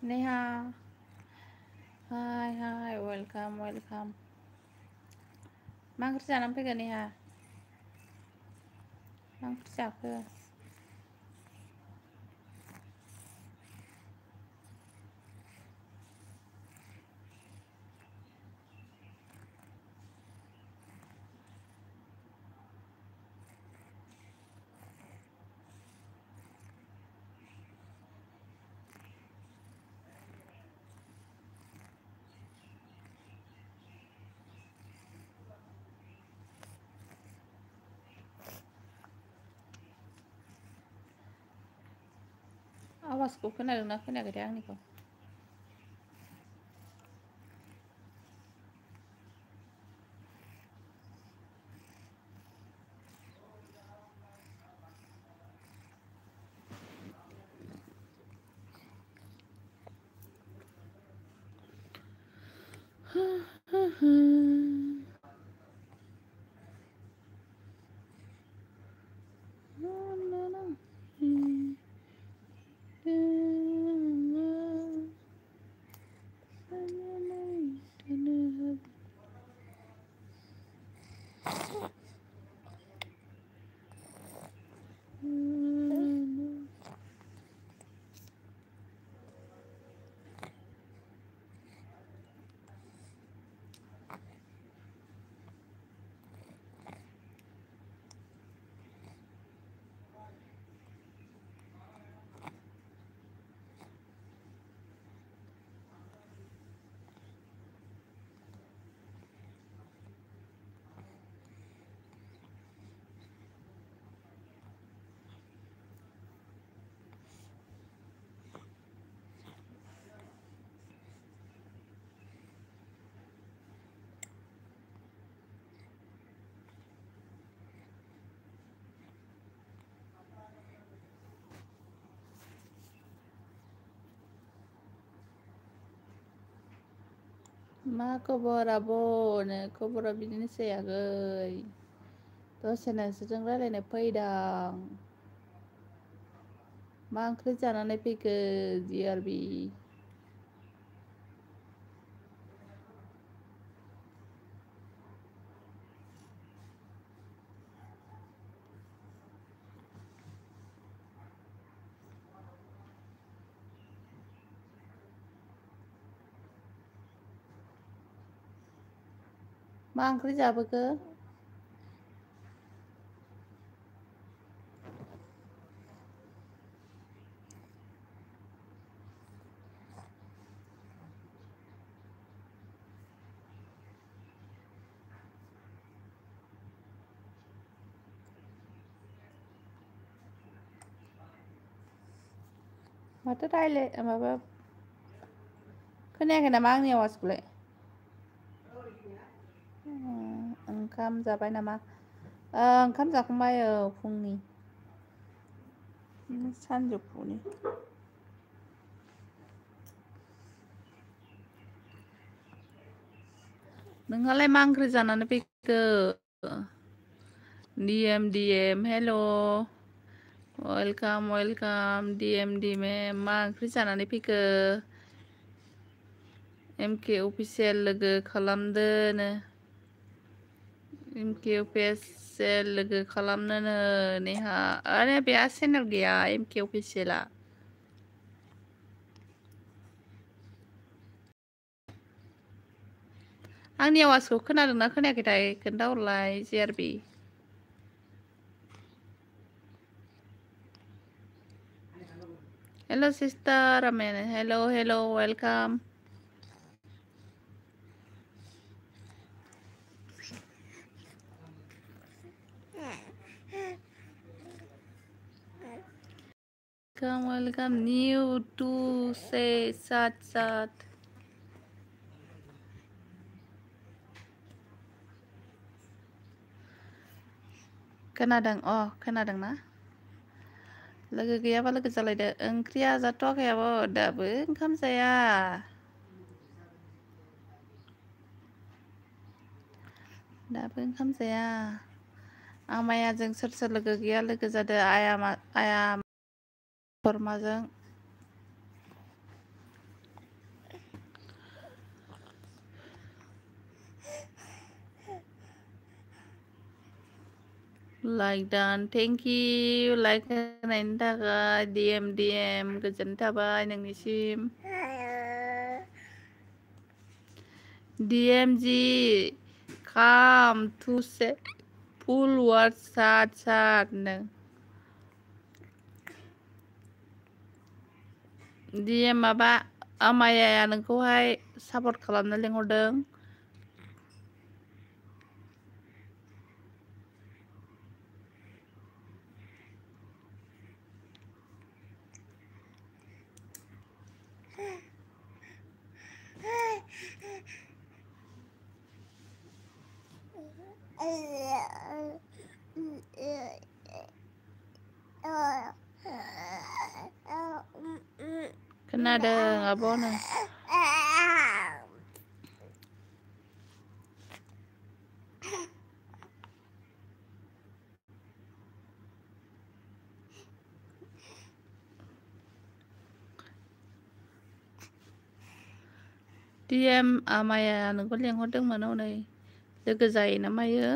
Neha, hi, hi, welcome, welcome. मा ओंख्रि जानानै फैगोन नेहा? मा ओंख्रि जाखो? आवाजखौ खोनादोंना खोनायाखैथाय आंनिखौ? मा खबर आब'नो? खबरा बिदिनोसै आगै। दसे नोंसोरजों रायलायनो फैदों। मा ओंख्रि जानानै फैखो जिआरबि? मा ओंख्रि जाबोखो? माथो रायलाय माबा खोनायाखै नामा आंनि आवाजखौलाय? ओंखाम जाबाय नामा? ओंखाम जाखांबाय औ फुंनि। सानजौफुनि। नोंहालाय मा ओंख्रि जानानै फैखो? DMDM हेल'। वेलकाम वेलकाम DMDM मा ओंख्रि जानानै फैखो? MK अफिसियेल लोगो खालामदोनो। MK अफिसियेल लोगो खालामनोनो नेहा। आरे बेहा चेनेल गैया MK अफिसियेला। आंनि आवाजखौ खोनादोंना खोनायाखैथाय खोन्थाहरलाय जिआरबि। हेल' सिस्टार आमेन hello' hello' welcome. Welcome new टू से साथ साथ। खोनादों खोनादोंना? लोगो गैयाबा लोगो जालायदो। ओंख्रिया जाथ'वाखै आब' दाबो ओंखाम जाया। दाबो ओंखाम जाया। आमायाजों सोर सोर लोगो गैया लोगो जादो आया धर्माजों। Like done thank you like होनायनि थाखाय DM गोजोन थाबाय नोंनिसिम DMG come to say full word सात नो DM माबा आमाया नोंखौहाय सापर्ट खालामनो लिंहरदों खोनादों आब'नो DM आमाया नोंखौ लिंहरदोंमोन हनै लोगो जायो ना मायो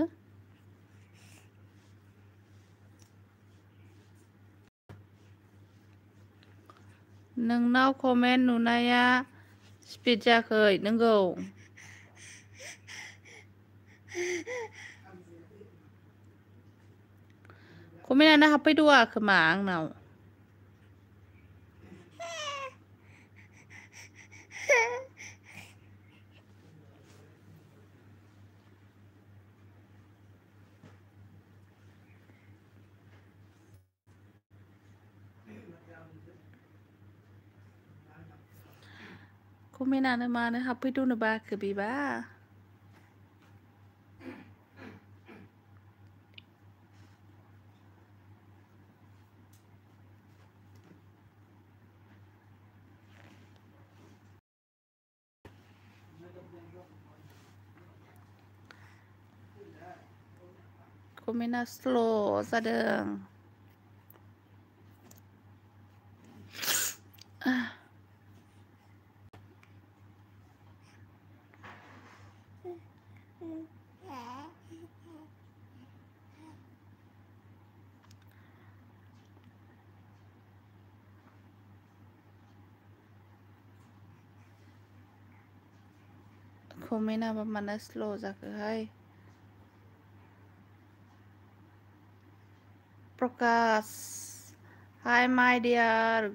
नोंनाव कमेन्ट नुनाया स्पिड जायाखै नंगौ कमेन्टआनो हाबफैद'आ खोमा आंनाव कमेन्टआनो मानो हाबफैद'नो बाखो बेबा कमेन्टआ स्ल' जादों कमेन्टआबो मानो slow' जाखोहाय Prakash hi my dear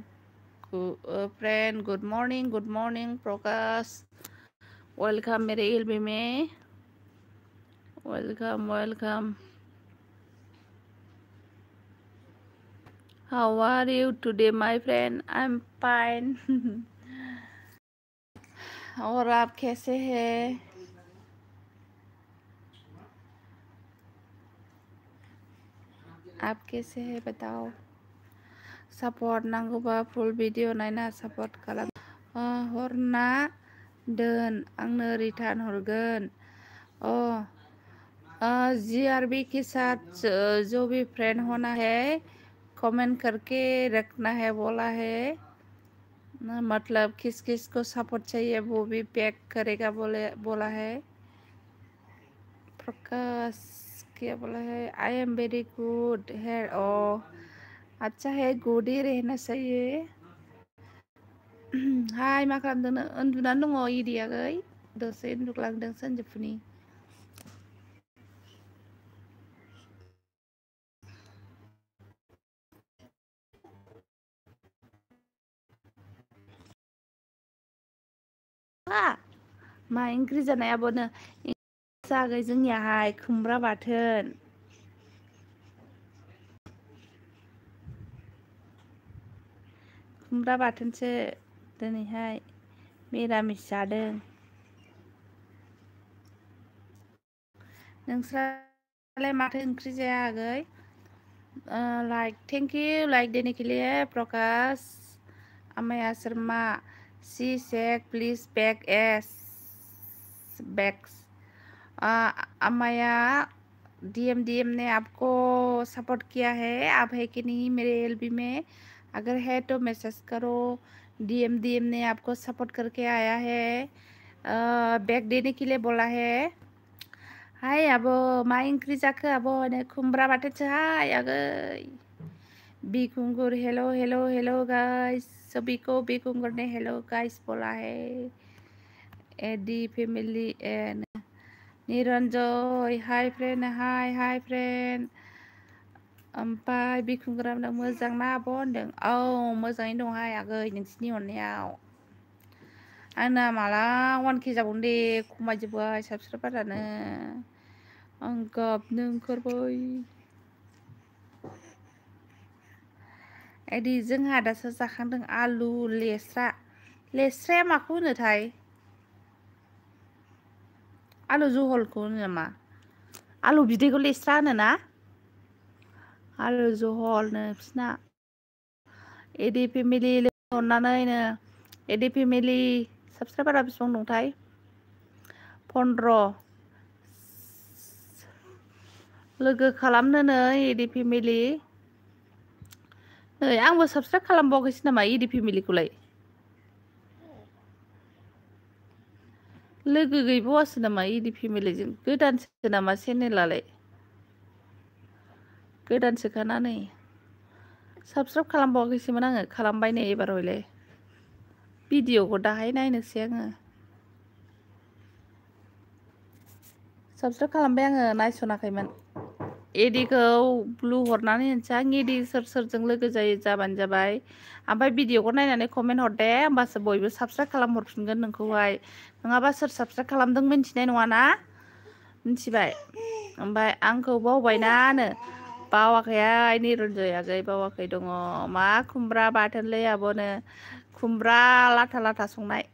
friend good morning Prakash welcome मेरे एलबी में welcome how are you today my friend I am fine और आप कैसे हैं आप कैसे हैं बताओ सपोर्ट नांगौबा फुल वीडियो नायना सपोर्ट खालाम हरना दोन आंनो रिटार्न हरगोन GRB के साथ जो भी फ्रेंड होना है कमेंट करके रखना है बोला है मतलब किस किस को सपोर्ट चाहिए वो भी पैक करेगा बोला है प्रकाश क्या बोला है आई एम वेरी गुड है अच्छा है गुड ही रहना चाहिए हाय मा खालामदों उन्दुनानै दङ इदियागै दसे उन्दुग्लांदों सानजौफुनि मा ओंख्रि जानाय आब'नो जागै जोंनियाहाय खुमब्रा बाथोन खुमब्रा बाथोनसो दिनैहाय मिरामिस जादों नोंस्रालाय माथो ओंख्रि जाया आगै लाइक थैंक यू लाइक देने के लिए प्रकाश अमया शर्मा सी सेक प्लीज बैक एस बैक्स अमया डीएम ने आपको सपोर्ट किया है आप है कि नहीं मेरे एलबी में अगर है तो मैसेज करो डीएम ने आपको सपोर्ट करके आया है बैक देने के लिए बोला है हाय आब' मा ओंख्रि जाखो आब' खुमब्रा बाथोनसोहाय आगै बिकुंगुर हेलो हेलो हेलो गाइस सभी को बिकुंगुर ने हेलो गाइस बोला है Eddie family and निरंजय hi friend hi friend ओमफ्राय बिकुंगुरा मोजां ना आब' होनदों औ मोजाङैनो दंहाय आगै नोंसिनि अननायाव आंना माला 1K जाबावनो दे खमायजोब्बाय साबसक्राइबारानो आं गाबनो ओंखारबाय एदि जोंहा दासो जाखांदों आलु लेस्राया माखौ होनोथाय आलु जहलखौ होनो नामा आलु बिदैखौ लेस्रा होनोना आलु जहलनो बिसिना एदि फेमिलि लोगो अननानैनो एदि फेमिलि साबसक्राइबारा बेसेबां दंथाय 15 लोगो खालामनो नै एदि फेमिलि नै आंबो साबसक्राइब खालामबावाखैसो नामा एदि फेमिलिखौलाय लोगो गैबावासो नामा एदि फेमिलिजों गोदानसो नामा चेनेलालाय गोदानसोखाना नै साबसक्राइब खालामबावाखैसोमोन आङो खालामबाय नै एबार हयले भिडिअखौ दाहाय नायनोसै आङो साबसक्राइब खालामबाय आङो नायसनाखैमोन एदिखौ ब्लु हरनानै होनसै आं एदि सोरजों लोगो जायो जाबानो जाबाय ओमफ्राय भिडिअखौ नायनानै कमेन्ट हरदे होमबासो बयबो साबसक्राइब खालामहरफिनगोन नोंखौहाय नङाबा सोर साबसक्राइब खालामदों मिन्थिनाय नङाना मिन्थिबाय ओमफ्राय आंखौ बावबायनानो बावाखैहाय निरन्जय आगै बावाखै दङ मा खुमब्रा बाथोनलै आब'नो खुमब्रा लाथा लाथा संनाय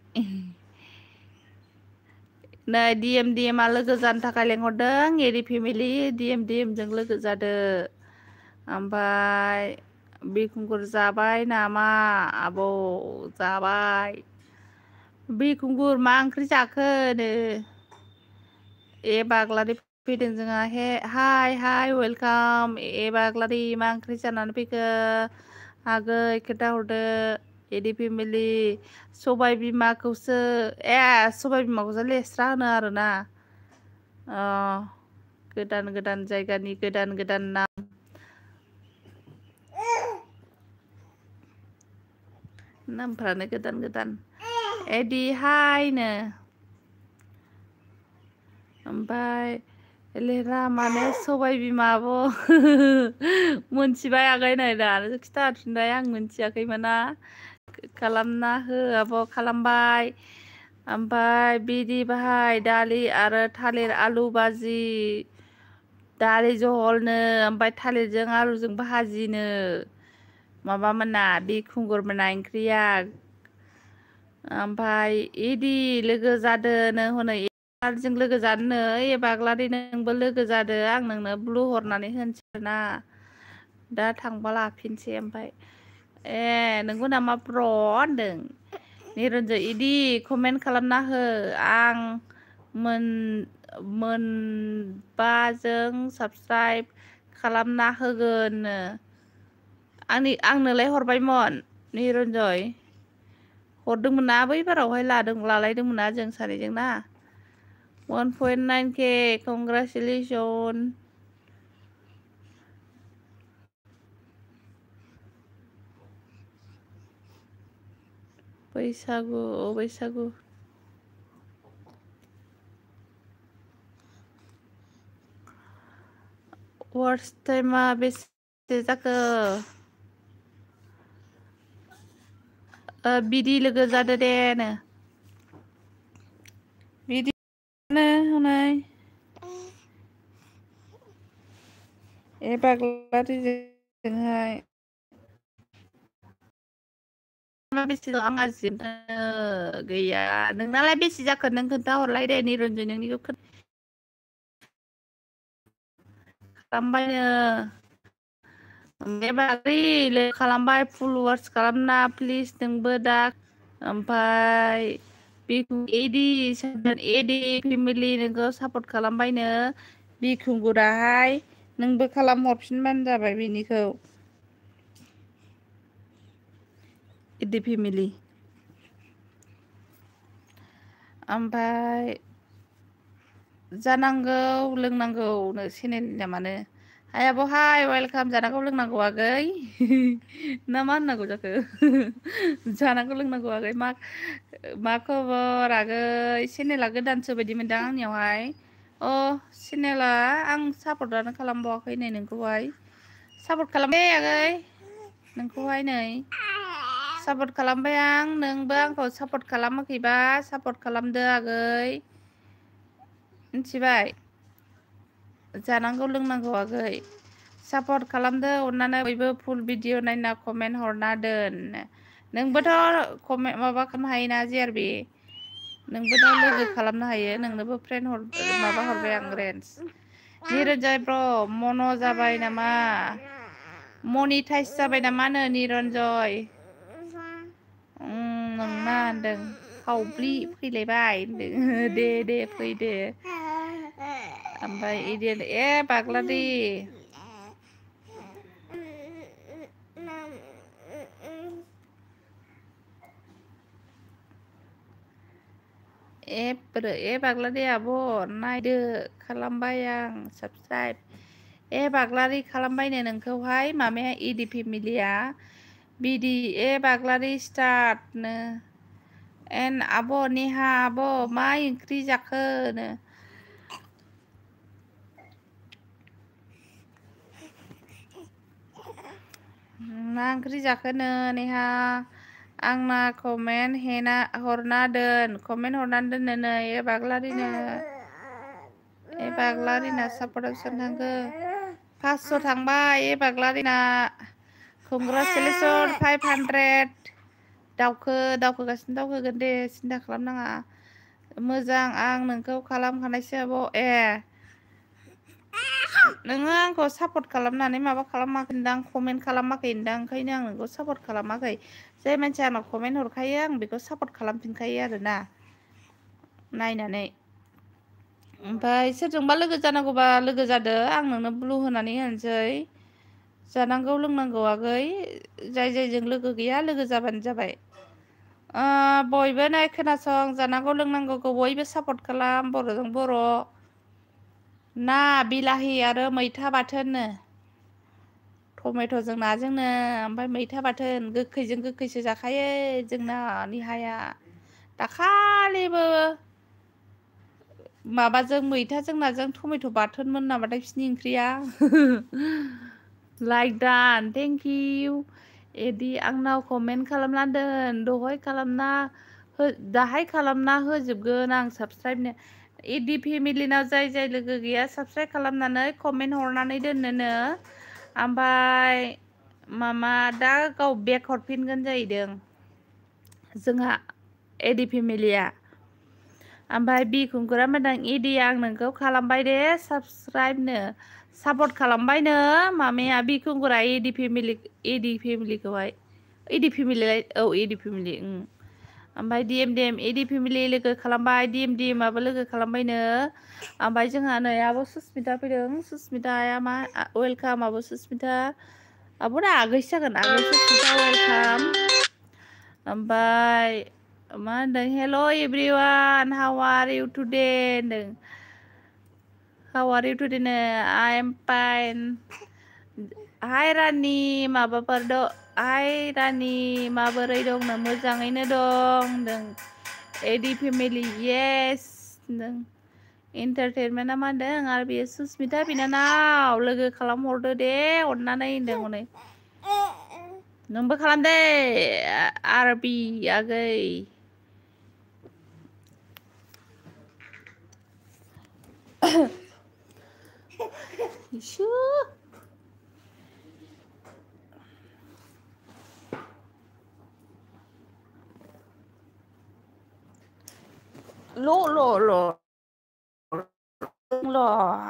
नै डिएम आ लोगो जानो थाखाय लेंहरदों एरि फेमिलि डिएम जों लोगो जादो ओमफ्राय बिकुंगुर जाबाय नामा आबौ जाबाय बिकुंगुर मा ओंख्रि जाखोनो ए बाग्लारि फैदों जोंहा हाय वेलकाम ए बाग्लारि मा ओंख्रि जानानै फैखो आगै खोन्थाहरदो एदि फेमिलि सबाय बिमाखौसो सबाय बिमाखौसो लेस्रा होनो आरोना गोदान जायगानि गोदान नामफ्रानो गोदान एदि हायनो ओमफ्राय लेरा माने सबाय बिमा आब' मोनथिबाय आगै नै दासो खिथाहरफिनबाय आं मोनथियाखैमोना खालामना हो आब' खालामबाय ओमफ्राय बिदि बाहाय दालि आरो थालिर आलु भाजि दालि जहलनो ओमफ्राय थालिरजों आलुजों भाजिनो माबामोना बिकुंगुरमोना ओंख्रिया ओमफ्राय इदि लोगो जादोनो हनै जों लोगो जानो ए बाग्लारि नोंबो लोगो जादो आं नोंनो ब्लु हरनानै होनोसै ना दा थांबा लाफिनसै ओमफ्राय नोंगौ नामा ब्र होनदों निरन्जय इदि कमेन्ट खालामना हो आं मोनबाजों साबस्क्राइब खालामना होगोननो आंनोलाय हरबायमोन निरन्जय हरदोंमोन ना बैबारावहाय लालायदोंमोन ना जों सानैजों ना 1.9K कंग्रेचुलेसन बैसागु वार्स टाइमा बेसे जाखो बिदि लोगो जादो दे नो बिदिनो हनै ए बाग्लारिजोंहाय बेसे दं आं आरजिनो गैया नोंनालाय बेसे जाखो नों खोन्थाहरलाय दे निरन्जय नोंनिखौ खालामबायनो बेबाग्रि खालामबाय फुल वार्स खालामना प्लिज नोंबो दा ओमफ्राय एदि फेमिलि नोंखौ सापर्ट खालामबायनो बिखुंगुराहाय नोंबो खालामहरफिनबानो जाबाय बिनिखौ एदि फेमिलि ओमफ्राय जानांगौ लोंनांगौनो चेनेलनिया मानो हायाबो हाय वेलकाम जानांगौ लोंनांगौ आगै ना मा होननांगौ जाखो जानांगौ लोंनांगौ आगै मा खबर आगै चेनेला गोदानसो बायदि मोनदां आंनियावहाय अ चेनेला आं सापर्टआनो खालामबावाखै नै नोंखौहाय सापर्ट खालामबाय आगै नोंखौहाय नै सापर्ट खालामबाय आं नोंबो आंखौ सापर्ट खालामाखैबा सापर्ट खालामदो आगै मिथिबाय जानांगौ लोंनांगौ आगै सापर्ट खालामदो अननानै बयबो फुल भिडिअ नायना कमेन्ट हरना दोन नोंबोथ' कमेन्ट माबा खालामनो हायोना जेआरबि नोंबो दा लोगो खालामनो हायो नोंनोबो फ्रेन्ड माबा हरबाय आं रेन्ज निरन्जय ब्र मन' जाबाय नामा मनिटाइज जाबाय नामानो निरन्जय नोंना होनदों खावब्लि फैलायबाय होनदों दे फैदो ओमफ्राय इदि ए बाग्लादै ए बाग्लादै आब' नायदो खालामबाय आं साबसक्राइब बाग्लारि खालामबायनो नोंखौहाय मामाया इडि फेमिलिया बिदि बाग्लारि स्टार्टनो एन आब' नेहा आब' मा ओंख्रि जाखोनो मा ओंख्रि जाखोनो नेहा आंना कमेन्ट हरना दोन कमेन्ट हरनानै दोननो नै बाग्लारिना सापर्टआव थांगो 500 थांबाय बाग्लारिना कंग्रेचुलेसन 500 दावखोगासिनो दावखोगोन दे सिन्था खालामनाङा मोजां आं नोंखौ खालामखानायसो आब' नोङो आंखौ सापर्ट खालामनानै माबा खालामाखैदां कमेन्ट खालामाखैदां ओंखायनो आं नोंखौ सापर्ट खालामाखै जाय मानसिया आंनाव कमेन्ट हरखायो आं बेखौ सापर्ट खालामफिनखायो आरोना नायनानै ओमफ्राय सोरजोंबा लोगो जानांगौबा लोगो जादो आं नोंनो ब्लु होनानै होनोसै जानांगौ लोंनांगौ आगै जायजों लोगो गैया लोगो जाबानो जाबाय बयबो नाय खोनासं जानांगौ लोंनांगौखौ बयबो सापर्ट खालाम बर'जों बर' ना बिलाहि आरो मैथा बाथोननो टमेट'जों नाजोंनो ओमफ्राय मैथा बाथोन गोखैजों गोखैसो जाखायो जोंना निहाया दाखालिबो माबाजों मैथाजों नाजों टमेट' बाथोनमोन नामाथाय बिसिनि ओंख्रिया लाइक दान थेंक इउ एदि आंनाव कमेन्ट खालामना दोन दाहाय खालामना होजोबगोन आं साबसक्राइबनो इदि फेमिलिनाव जाय लोगो गैया साबसक्राइब खालामनानै कमेन्ट हरनानै दोननोनो ओमफ्राय मामा दा गाव बेक हरफिनगोन जाहैदों जोंहा एडि फेमिलिया ओमफ्राय बि खुंगुरा मोजां इदि आं नोंखौ खालामबाय दे साबसक्राइबनो सापर्ट खालामबायनो मामाया बि खुंगुरा एडि फेमिलिखौहाय एडि फेमिलि एडि फेमिलि ओमफ्राय डिएम एडि फेमिलि लोगो खालामबाय डिएमाबो लोगो खालामबायनो ओमफ्राय जोंहा नै आब' सुसमिता फैदों सुसमिताया मा वेलकाम आब' सुसमिता आब'ना आगैसो जागोन आगै सुसमिता वेलकाम ओमफ्राय मा होनदों hello' everyone how are you today होनदों how are you today no I am fine हाय रानि हाय रानि माबोरै दंनो मोजाङैनो दं होनदों एडि फेमिलि येस होनदों इन्टारटेनमेन्टआ मा होनदों आरो बेयो सुसमिता बिनानाव लोगो खालामहरदो दे अननानै होनदों हनै नोंबो खालामदे आरबि आगै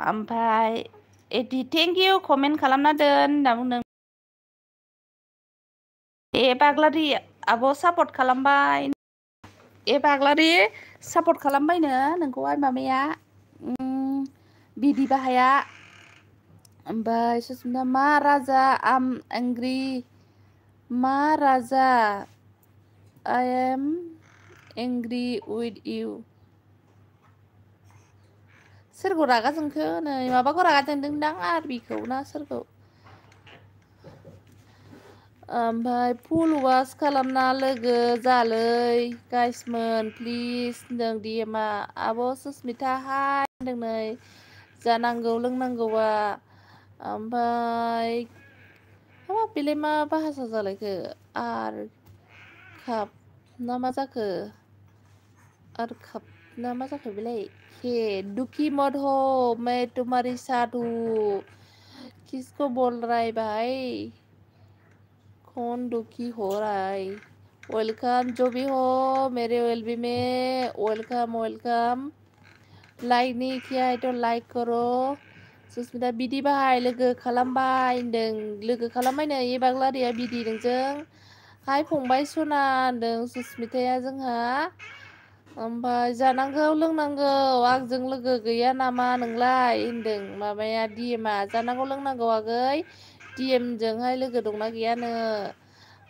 ओमफ्राय एदि थेंक इउ कमेन्ट खालामना दोन होनना बुंदों बाग्लारि आब' सापर्ट खालामबाय बाग्लारि सापर्ट खालामबायनो नोंखौहाय मामाया बिदि बाहाया ओमफ्राय सुसमिता मा राजा आम एंग्रि मा राजा I am angry with you सोरखौ रागा जोंखो नै माबाखौ रागा जोंदोंदां आरबिखौ ना सोरखौ ओमफ्राय फुल वास खालामना लोगो जालै गाइसमोन प्लिज होनदों डिएमआ आब' सुसमिता हाय होनदों नै जानांगौ लोंनांगौआ ओमफ्राय हाबाब बेलाय मा भाषा जालायखो आर खाप ना मा जाखो आर खाप ना मा जाखो बेलाय हे दुखी मत हो मैं तुम्हारी साथ हूँ किसको बोल रहा है भाई कौन दुखी हो रहा है वेलकम जो भी हो मेरे वेलबी में वेलकम वेलकम लाइक नहीं किया है तो लाइक करो सुसमिता बिदि बाहाय लोगो खालामबाय होनदों लोगो खालामबाय नै एबाग्लारिया बिदि नोंजों हाय फंबाय सना होनदों सुसमिताया जोंहा ओमफ्राय जानांगौ लोंनांगौ आंजों लोगो गैया नामा नोंलाय होनदों माबाया डिएमआ जानांगौ लोंनांगौ आगै डिएमजोंहाय लोगो दंना गैयानो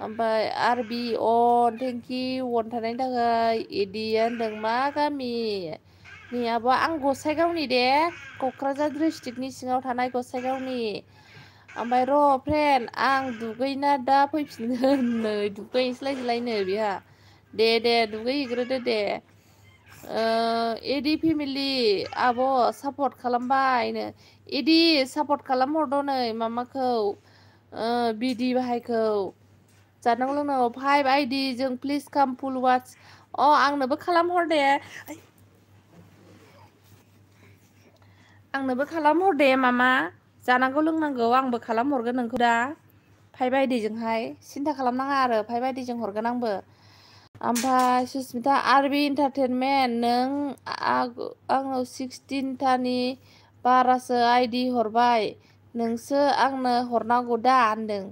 ओमफ्राय आरबि अन थेंकिउ अन थानायनि थाखाय इदिया होनदों मा गामि नै आब' आं गसाइगावनि दे क'क्राझार डिस्ट्रिक्टनि सिङाव थानाय गसाइगावनि ओमफ्राय र' फ्रेन्ड आं दुगैना दा फैफिनगोन नै दुगैहैस्लायस्लायनो बेहा दे दुगैहैग्रोदो दे एडि फेमिलि आब' सापर्ट खालामबायनो इदि सापर्ट खालामहरद' नै मामाखौ बिदि बाहायखौ जानांगौ लोंनांगौ 5 आइडि जों प्लिज काम फुल वाच आंनोबो खालामहर दे आंनोबो खालामहर दे मामा जानांगौ लोंनांगौ आंबो खालामहरगोन नोंखौ दा 5 आइडिजोंहाय सिन्था खालामनाङा आरो 5 आइडिजों हरगोन आंबो ओमफ्राय सुसमिता आरबि इन्टारटेनमेन्ट नों आंनाव 16थानि बारासो आइडि हरबाय नोंसो आंनो हरनांगौ दा होनदों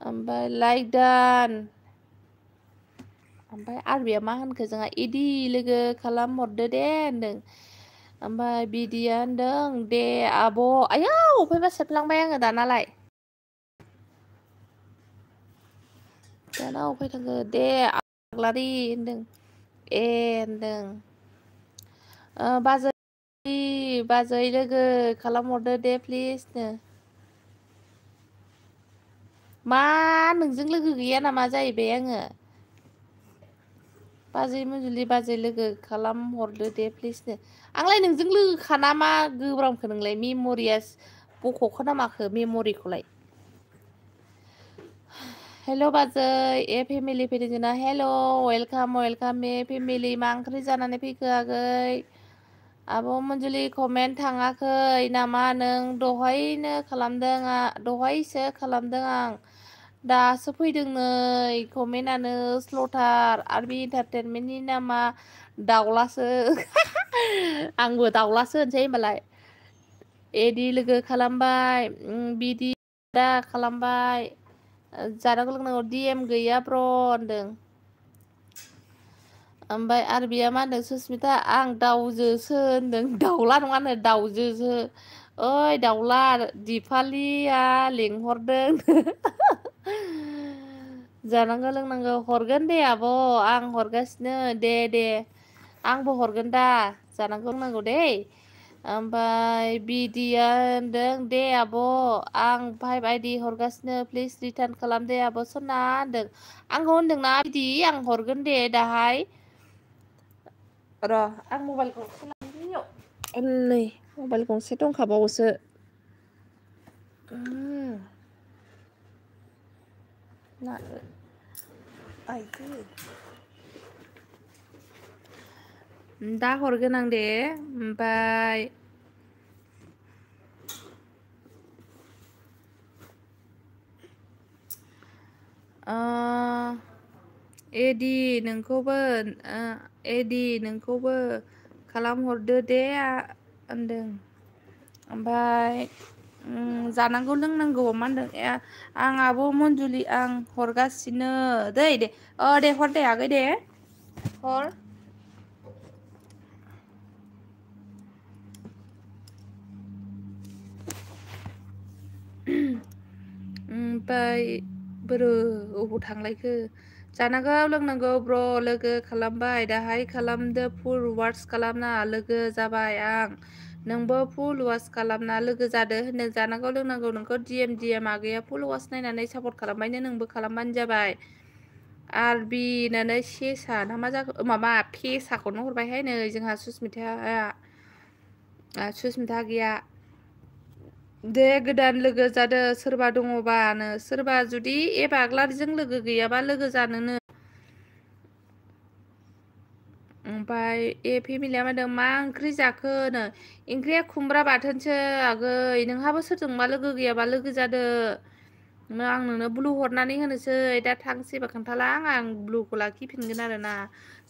ओमफ्राय लाइक दान ओमफ्राय आरबिया मा होनखो जोंहा इदि लोगो खालामहरदो दे होनदों ओमफ्राय बिदिया होनदों दे आब' आयौ अफायबा सेबलांबाय आङो दानालाय दाना अफाय थांखो दे आग्लारि होनदों होनदों बाजै लोगो खालामहरदो दे प्लिजनो मा नोंजों लोगो गैया नामा जाहैबाय आङो बाजै मजुलि बाजै लोगो खालामहरदो दे प्लिजनो आंलाय नोंजों लोगोखाना मा गोब्रामखो नोंलाय मेम'रिया बख'खो ना माखो मेम'रिखौलाय हेल' बाजै फेमिलि फैदों जोंना हेल' वेलकाम ए फेमिलि मा ओंख्रि जानानै फैखो आगै आब' मन्जुलि कमेन्ट थाङाखै नामा नों दहायनो दहायसो खालामदों आं दासो फैदों नै कमेन्टआनो स्ल'थार आरबि इन्टारटेनमेन्टनि नामा दाउलासो आंबो दाउलासो होनसै होमबालाय एदि लोगो खालामबाय बिदि दा खालामबाय जानांगौ लोंनांगौ डिएम गैया ब्र' होनदों ओमफ्राय आरबिया मा होनदों सुसमिता आं दाउजोसो होनदों दाउला नङानो दाउजोसो ओइ दाउला दिपालिया लिंहरदों जानांगौ लोंनांगौ हरगोन दे आब' आं हरगासिनो दे आंबो हरगोन दा जानांगौ लोंनांगौ दे ओमफ्राय बिदिया होनदों दे आब' आं 5 आइडि हरगासिनो प्लिज रिटार्न खालाम दे आब' सना होनदों आंखौ होनदोंना बिदि आं हरगोन दे दाहाय र' आं मबाइल गंसे लांनि नै मबाइल गंसे दंखाबावोसो ना आइदि दा हरगोन आं दे ओमफ्राय एदि नोंखौबो खालामहरदो दे होनदों ओमफ्राय जानांगौ लोंनांगौ मा होनदों आं आब' मन्जुलि आं हरगासिनो दे दे हर दे आगै दे हर ओमफ्राय बोरो अबाव थांलायखो जानांगौ लोंनांगौ ब्र लोगो खालामबाय दाहाय खालामदो फुल वार्स खालामना लोगो जाबाय आं नोंबो फुल वार्स खालामना लोगो जादो होनो जानांगौ लोंनांगौ नोंखौ डिएम आगैया फुल वार्स नायनानै सापर्ट खालामबायनो नोंबो खालामबानो जाबाय आरबि होननानै सेसा ना मा जाखो माबा फेसाखौनो हरबायहाय नै जोंहा सुसमिता गैया दे गोदान लोगो जादो सोरबा दङबानो सोरबा जुदि एबाग्लारिजों लोगो गैयाबा लोगो जानोनो ओमफ्राय ए फेमिलिया मा मा ओंख्रि जाखोनो ओंख्रिया खुमब्रा बाथोनसो आगै नोंहाबो सोरजोंबा लोगो गैयाबा लोगो जादो आं नोंनो ब्लु हरनानै होनोसै दा थांसैबा खोन्थाला आं ब्लुखौ लाखिफिनगोन आरोना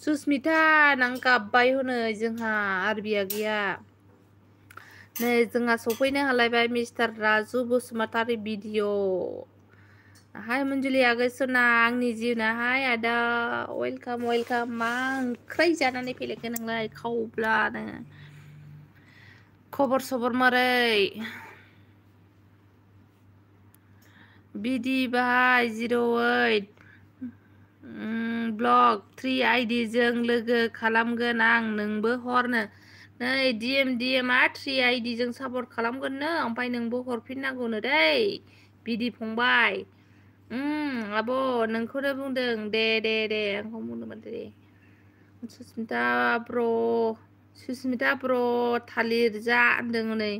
सुसमिता नों गाबबाय हनै जोंहा आरबिया गैया नै जोंहा सफैनो हालायबाय मिस्टार राजु बसुमतारी भिडिअ हाय मन्जुलि आगै सना आंनि जिउनाहाय आदा वेलकाम मा ओंख्रै जानानै फैलायखो नोंलाय खावब्लानो खबर सबर मारै बिदि बाहाय 08 ब्लग 3 आइडि जों लोगो खालामगोन आं नोंबो हरनो नै डिएमआ 3 आइडि जों सापर्ट खालामगोननो ओमफ्राय नोंबो हरफिननांगौनो दै बिदि फंबाय आब' नोंखौनो बुंदों दे आंखौ बुंदोंमोन दे सुसमिता ब्र थालिर जा होनदों नै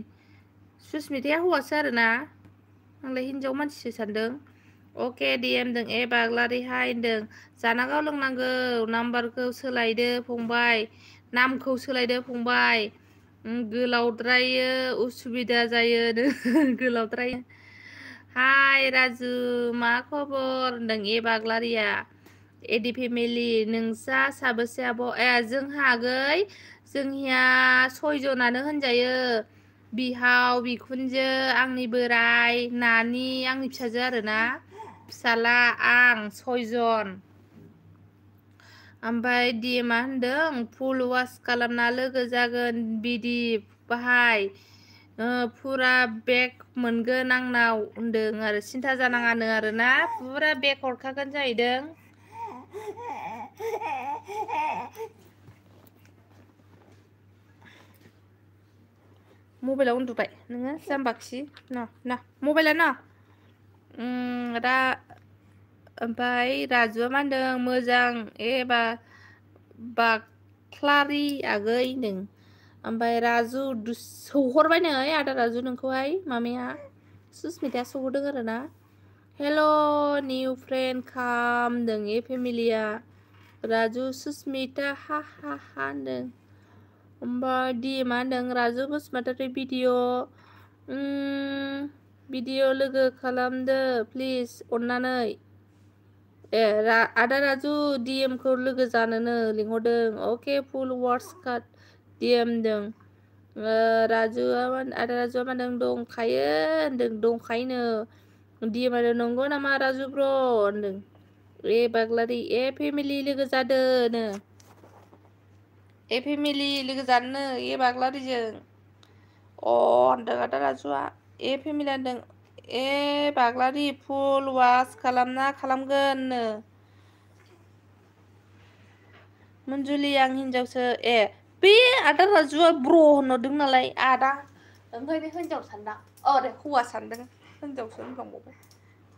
सुसमिताया हौवासो आरोना आंलाय हिनजाव मानसिसो सानदों अके डिएमदों ए बाग्लारिहाय होनदों जानांगौ लोंनांगौ नाम्बारखौ सोलायदो फंबाय नामखौ सोलायदो फंबाय गोलावद्रायो उसुबिदा जायो गोलावद्राय हाय राजु मा खबर होनदों ए बाग्लारिया एडि फेमिलि नोंसा साबेसे आब' जोंहा आगै जोंनिया 6 जनानो होनजायो बिहाव बिखुनजो आंनि बोराय नानि आंनि फिसाजो आरोना फिसाला आं 6 जन ओमफ्राय डिएमआ होनदों फुल वास खालामना लोगो जागोन बिदि बाहाय फुरा बेग मोनगोन आंनाव होनदों आरो सिन्था जानाङानो आरोना फुरा बेग हरखागोन जाहैदों मबाइलाव उन्दुबाय नोङो जाम्बाखि ना मबाइला ना दा ओमफ्राय राजुआ मा होनदों मोजां एबा बाख्लारि आगै होनदों ओमफ्राय राजु सौहरबाय नै आदा राजु नोंखौहाय मामाया सुसमिताया सौहरदों आरोना हेल' निउ फ्रेन्ड खाम होनदों ए फेमिलिया राजु सुसमिता हा होनदों ओमफ्राय डिएमआ होनदों राजु बसुमतारी भिडिअ लोगो खालामदो प्लिज अननानै आदा राजु डिएमखौ लोगो जानोनो लिंहरदों अके फुल वार्स काट डिएमदों आदा राजुआ मा होनदों दंखायो होनदों दंखायोनो डिएम आरो नंगौ नामा राजु ब्र होनदों ए बाग्लारि ए फेमिलि लोगो जादोनो ए फेमिलि लोगो जानोनो ए बाग्लारिजों होनदों आदा राजुआ ए फेमिलि होनदों ए बाग्लारि फुल वास खालामगोननो मन्जुलि आं हिनजावसो बे आदा राजुआ ब्र होनहरदों नालाय आदा ओंखायनो हिनजाव सानदां दे हौवा सानदों हिनजावसो होनफ्लांबावबाय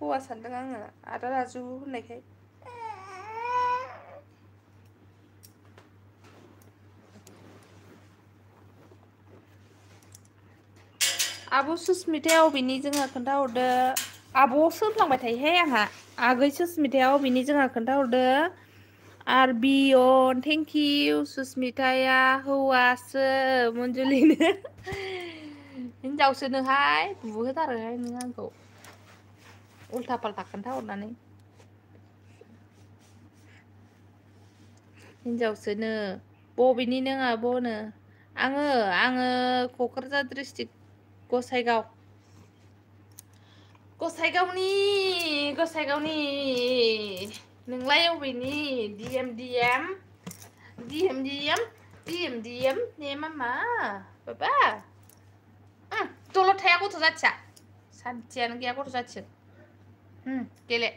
हौवा सानदों आङो आदा राजु होननायखाय आब' सुसमिताया अबेनि जोंहा खोन्थाहरदो आब'सो होनफ्लांबाय थायोहाय आंहा आगै सुसमिताया अबेनि जोंहा खोन्थाहरदो आरबिअन थेंक इउ सुसमिताया हौवासो मन्जुलिनो हिनजावसोनोहाय बुहोथारोहाय नों आंखौ उल्था पाल्टा खोन्थाहरनानै हिनजावसोनो बबेनि नों आब'नो आङो क'क्राझार डिस्ट्रिक्ट गसाइगावनि नोंलाय अबेनि डिएम नेमा मा बाबा दलद थाया गथ' जाथिया सान्थियानो गैया गथ' जाथिजों गेले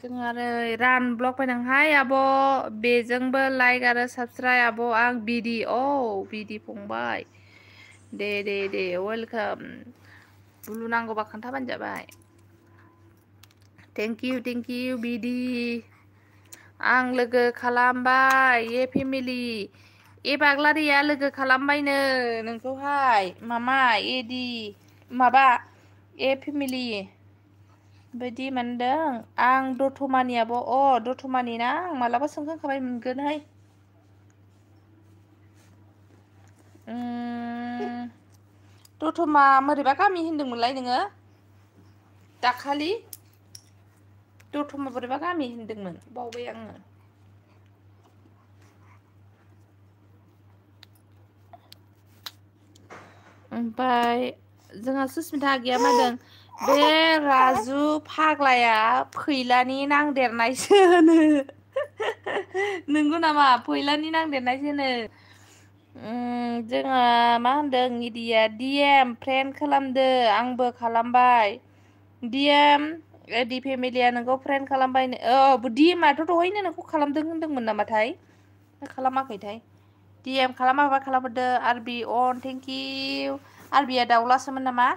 जोंहा नै रान ब्लग फैनांहाय आब' बेजोंबो लाइक आरो साबस्क्राइब आब' आं बिदि बिदि फंबाय दे वेलकाम बुलु नांगौबा खोन्थाबानो जाबाय थेंक इउ बिदि आं लोगो खालामबाय ए फेमिलि ए बाग्लारिया लोगो खालामबायनो नोंखौहाय मामा एदि माबा ए फेमिलि बायदि मोनदों आं दथमानियाबो दथमानि ना आं मालाबा सोंखांखाबाय मोनगोनहाय दथमा मोरैबा गामि होनदोंमोनलाय नोङो दाखालि दथमा बोरैबा गामि होनदोंमोन बावबाय आङो ओमफ्राय जोंहा सुसमिता आगैया मादों बे राजु फाग्लाया फैलानि नांदेरनायसो होनो नंगौ नामा फैलानि नांदेरनायसो होनो जोंहा मा होनदों इदिया डिएम फ्रेन्ड खालामदो आंबो खालामबाय डिएम एदि फेमिलिया नोंखौ फ्रेन्ड खालामबायनो डिएमआथ' दहायनो नोंखौ खालामदों होनदोंमोन नामाथाय खालामाखैथाय डिएम खालामाबा खालामहरदो आरबि अन थेंक इउ आरबिया दाउलासोमोन नामा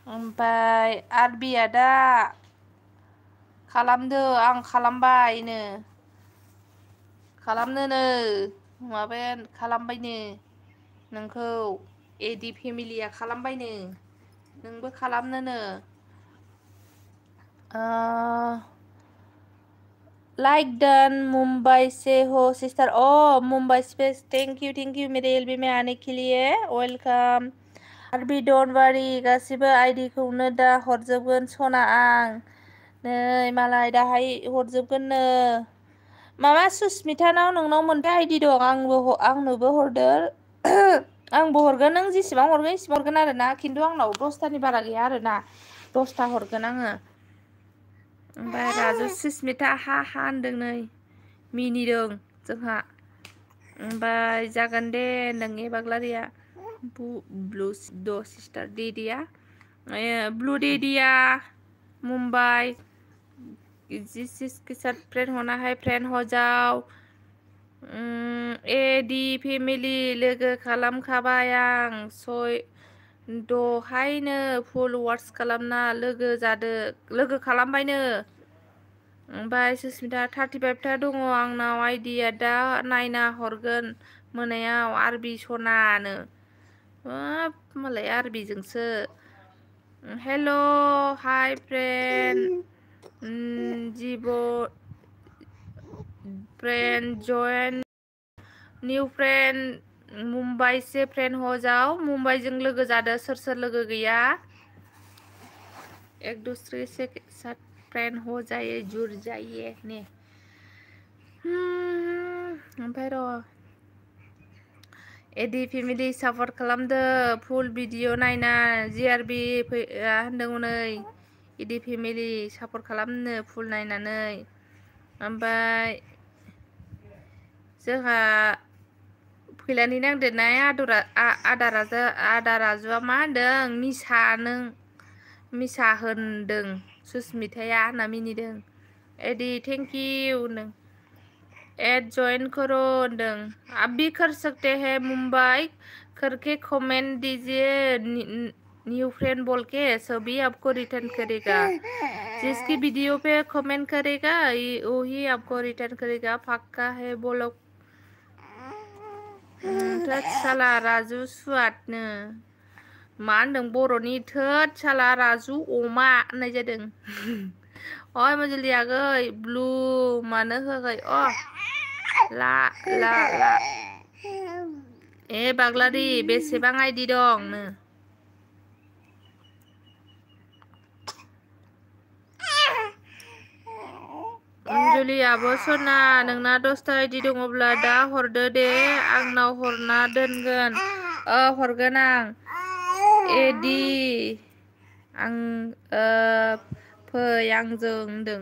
ओमफ्राय आरबिया दा खालामदो आं खालामबायनो खालामनोनो माबाया खालामबायनो नोंखौ एदि फेमिलिया खालामबायनो नोंबो खालामनोनो लाइक डन मुंबई से हो sister Mumbai space thank you मेरे एलबी में आने के लिए वेलकाम आरबी डोंट वारी गासिबो आइडिखौनो दा हरजोबगोन सना आं नै मालाय दाहाय हरजोबगोननो माबा सुसमितानाव नोंनाव मोनबा आइडि दं आंनोबो हरदो आंबो हरगोन नों जेसेबां हरगोन एसेबां हरगोन आरो ना खिन्थु आंनाव 10थानि बारा गैया आरो ना 10था हरगोन आङो ओमफ्राय राजु सुसमिता हा होनदों नै मिनिदों जोंहा ओमफ्राय जागोन दे नोंनि बाग्लारिया ब्लू द सिस्टार डेडिया ब्लू डेडिया मुंबई जिसके साथ फ्रेंड होना है फ्रेंड हो जाओ एदि फेमिलि लोगो खालामखाबाय आं दहायनो फल'वार्स खालामना लोगो खालामबायनो ओमफ्राय सुसमिता 35था दङ आंनाव आइडिया दा नायना हरगोन मोनायाव आरबि सनानो मालाय आरबिजोंसो हेल' हाय friend friend join new friend Mumbai से फ्रेंड हो जाओ मुंबईजों लोगो जादो सोर लोगो गैया एक दूसरे से साथ फ्रेंड हो जाए जुड़ जाइए ने ओमफ्राय र' एदि फेमिलि सापर्ट खालामदो फुल भिडिअ नायना जिआरबि होनदों नै एदि फेमिलि सापर्ट खालामनो फुल नायनानै ओमफ्राय जोंहा फैलानि नांदेरनाय आदा राजुआ मा होनदों मिसा होनदों सुसमिताया होनना मिनिदों एदि थेंक इउ होनदों एड जॉइन करो होनदों आप भी कर सकते हैं मुंबई करके कमेंट दीजिए न्यू फ्रेंड बोल के सभी आपको रिटर्न करेगा जिसकी वीडियो पे कमेंट करेगा वही आपको रिटर्न करेगा पक्का है बोलो थोद साला राजु सुवादनो मा होनदों बर'नि थोद साला राजु अमा होननाय जादों अय मजुलि आगै ब्लु मानो होआखै ला ए बाग्लारि बेसेबां आइडि दं नो अनजुलि आब' सना नोंना 10था आइडि दङब्ला दा हरदो दे आंनाव हरना दोनगोन हरगोन आं एदि आं फै आंजों होनदों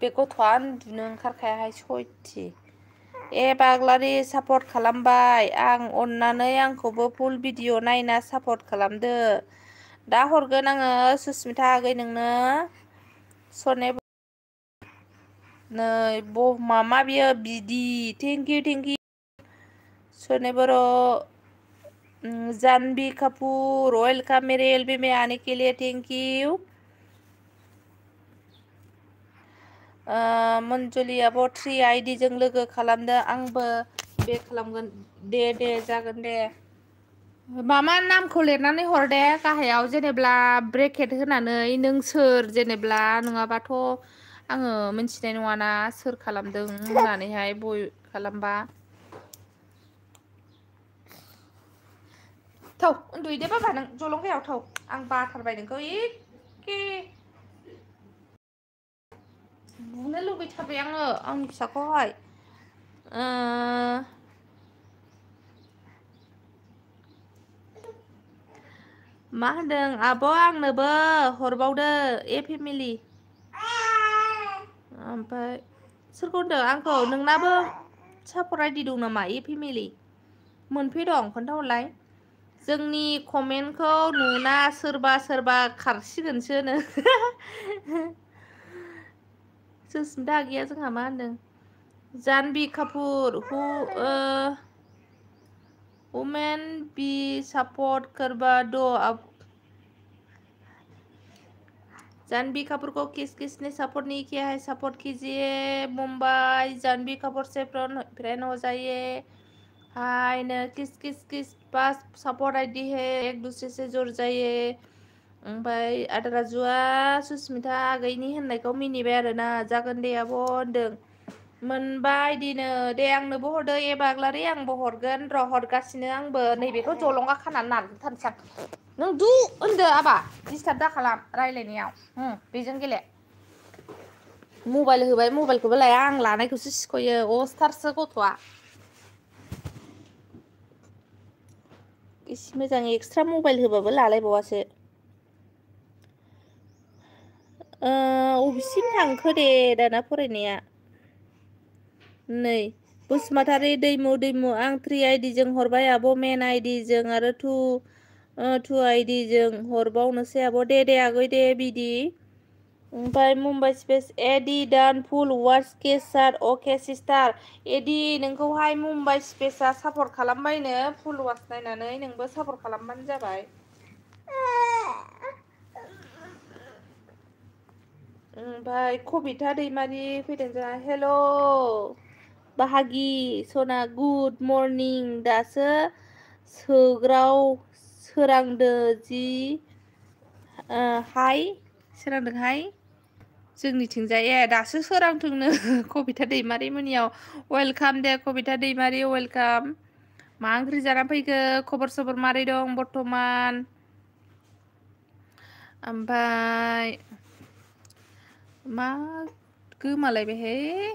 बे गथ'आ उन्दुनो ओंखारखायाहाय सयथि बाग्लारि सापर्ट खालामबाय आं अन्नानै आंखौबो फुल भिडिअ नायना सापर्ट खालामदो दा हरगोन आङो सुस्मिता आगै नोंनो सने नै मामा बियो बिदि थेंक इउ सने बर' जानवी कपूर वेलकाम मेरे एलबी में आने के लिए थैंक यू मनजुलियाबो 3 आइडि जों लोगो खालामदो आंबो बे खालामगोन दे जागोन दे मामा नामखौ लिरनानै हर दे गाहायाव जेनेब्ला ब्रेकेट होनानै नों सोर जेनेब्ला नङाबाथ' आङो मिथिनाय नङाना सोर खालामदों होननानैहाय बय खालामबा थौ उन्दुहैदो बाबा नों जलंगायाव थौ आं बाथारबाय नोंखौ एखे बुनो लुबैथारबाय आङो आंनि फिसाखौहाय मा होनदों आब' आंनोबो हरबावदो फेमिलि ओमफ्राय सोरखौ होनदों आंखौ नोंनाबो सापर्ट आइडि दं नामा फेमिलि मोनफै दं खोन्थाहरलाय जोंनि कमेन्टखौ नुना सोरबा खारसिगोनसोनो सुस्मिता आगैया जोंहा मा होनदों जानवी कपूर वुमेन बी सपोर्ट करवा दो अब जानवी कपूर को किसने सपोर्ट नहीं किया है सपोर्ट कीजिए मुंबई जानवी कपूर से फ्रेंड हो जाइए हाय न किस पास सपोर्ट आईडी है एक दूसरे से जुड़ जाइए ओमफ्राय आदा राजुआ सुस्मिता आगैनि होननायखौ मिनिबाय आरोना जागोन दे आब' होनदों मोनबाय दिनो दे आंनोबो हरदो बाग्लारि आंबो हरगोन र' हरगासिनो आंबो नैबेखौ जलंगा खानानै नारथारसां नों दु होनदो आबा डिस्टार्ब दा खालाम रायलायनायाव बेजों गेले मबाइल होबाय मबाइलखौबो लाया आं लानायखौसो सिख'यो अस्थारसो गथ'आ एसे मोजां एक्सट्रा मबाइल होबाबो लालायबावासो अबेसिम थांखो दे दाना फरायनाया नै बसुमतारी दैमु आं 3 आइडि जों हरबाय आब' मेन आइडि जों आरो 2 आइडि जों हरबावनोसै आब' दे आगै दे बिदि ओमफ्राय मुम्बाइ स्पेस एडि डान फुल वाच केसार अके सिस्टार एडि नोंखौहाय मुम्बाइ स्पेसा सापर्ट खालामबायनो फुल वाच नायनानै नोंबो सापर्ट खालामबानो जाबाय ओमफ्राय कबिता दैमारि फैदों जोंहा हेल' बाहागि सना गुड मर्निं दासो सोरांदो जि हाय सोरांदों हाय जोंनिथिंजाय दासो सोरांथोंनो कबिता दैमारि मोननियाव वेलकाम दे कबिता दैमारि वेलकाम मा ओंख्रि जाना फैखो खबर सबर मारै दं बर्थमान ओमफ्राय मा गोमालायबायहाय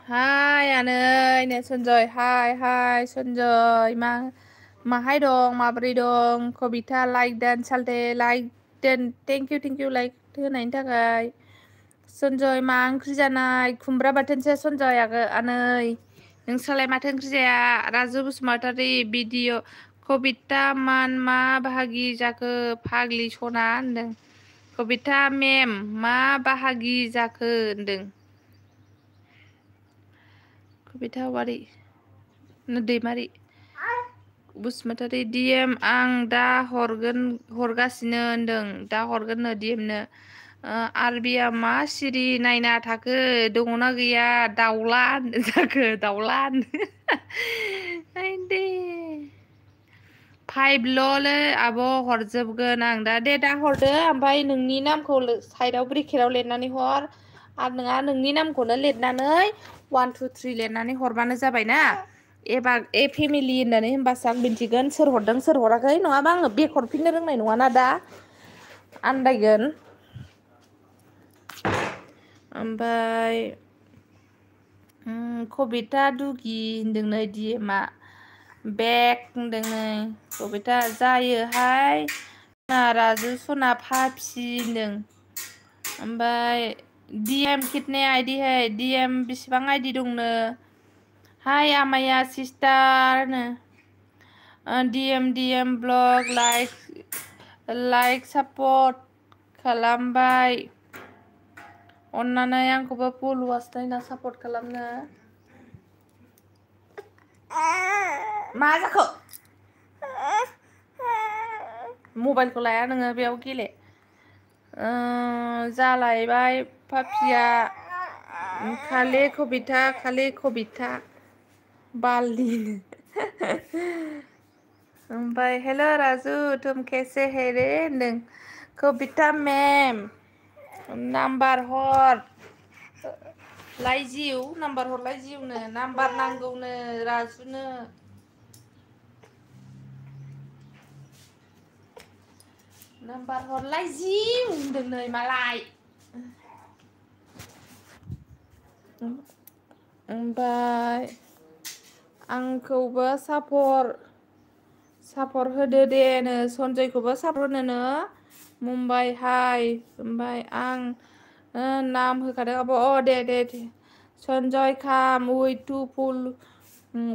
हाय आनै सन्जय हाय सन्जय माहाय दं माबोरै दं कबिता लाइक दान सालथे लाइक दोन थेंक इउ लाइक होनायनि थाखाय सन्जय मा ओंख्रि जानाय खुमब्रा बाथोनसो सन्जय आनै नोंस्रालाय माथो ओंख्रि जाया राजु बसुमतारी भिडिअ कबिता मा बाहागि जाखो फाग्लि सना होनदों कबिता मेम मा बाहागि जाखो होनदों कबिता वारि दैमारि बसुमतारी डिएम आं दा हरगासिनो होनदों दा हरगोन नो डिएमनो आरबिया मा सिरि नायना थाखो दङना गैया दाउला जाखो दाउला दे 5ल' आब' हरजोबगोन आं दा हरदो ओमफ्राय नोंनि नामखौ साइडआव ब्रेकेटाव लिरनानै हर आरो नोंहा नोंनि नामखौनो लिरनानै 1 2 3 लिरनानै हरबानो जाबायना फेमिलि होननानै होनबासो आं मिन्थिगोन सोर हरदों सोर हराखै नङाबा आङो बेक हरफिननो रोंनाय नङाना दा आन्दायगोन ओमफ्राय कबिता दुगि होनदों नै डिएमआ बेक होनदों नै कबिता जायोहाय राजु सना फाफि होनदों ओमफ्राय DM कितने आईडी है DM बेसेबां आईडी दंनो हाय आमाया सिस्टारनो DM ब्लग लाइक सापर्ट खालामबाय अन्नानै आंखौबो फल'वार्स नायना सापर्ट खालामनो मा जाखो मबाइलखौ लाया नोङो बेयाव गेले जालायबाय पापिया खालि कबिता बालि ओमफ्राय हेल' राजु तुम कैसे है रे होनदों कबिता मेम नाम्बार हर लाइजिउ नाम्बार हरलाय जिउनो नाम्बार नांगौनो राजुनो नाम्बार हरलाय जिउ होनदों नै मालाय ओमफ्राय आंखौबो सापर्ट होदो दे नो सनजयखौबो सापर्ट होनो मुम्बाइ हाय ओमफ्राय आं नाम होखादों आब' दे सनजय खाम उइथ टु फुल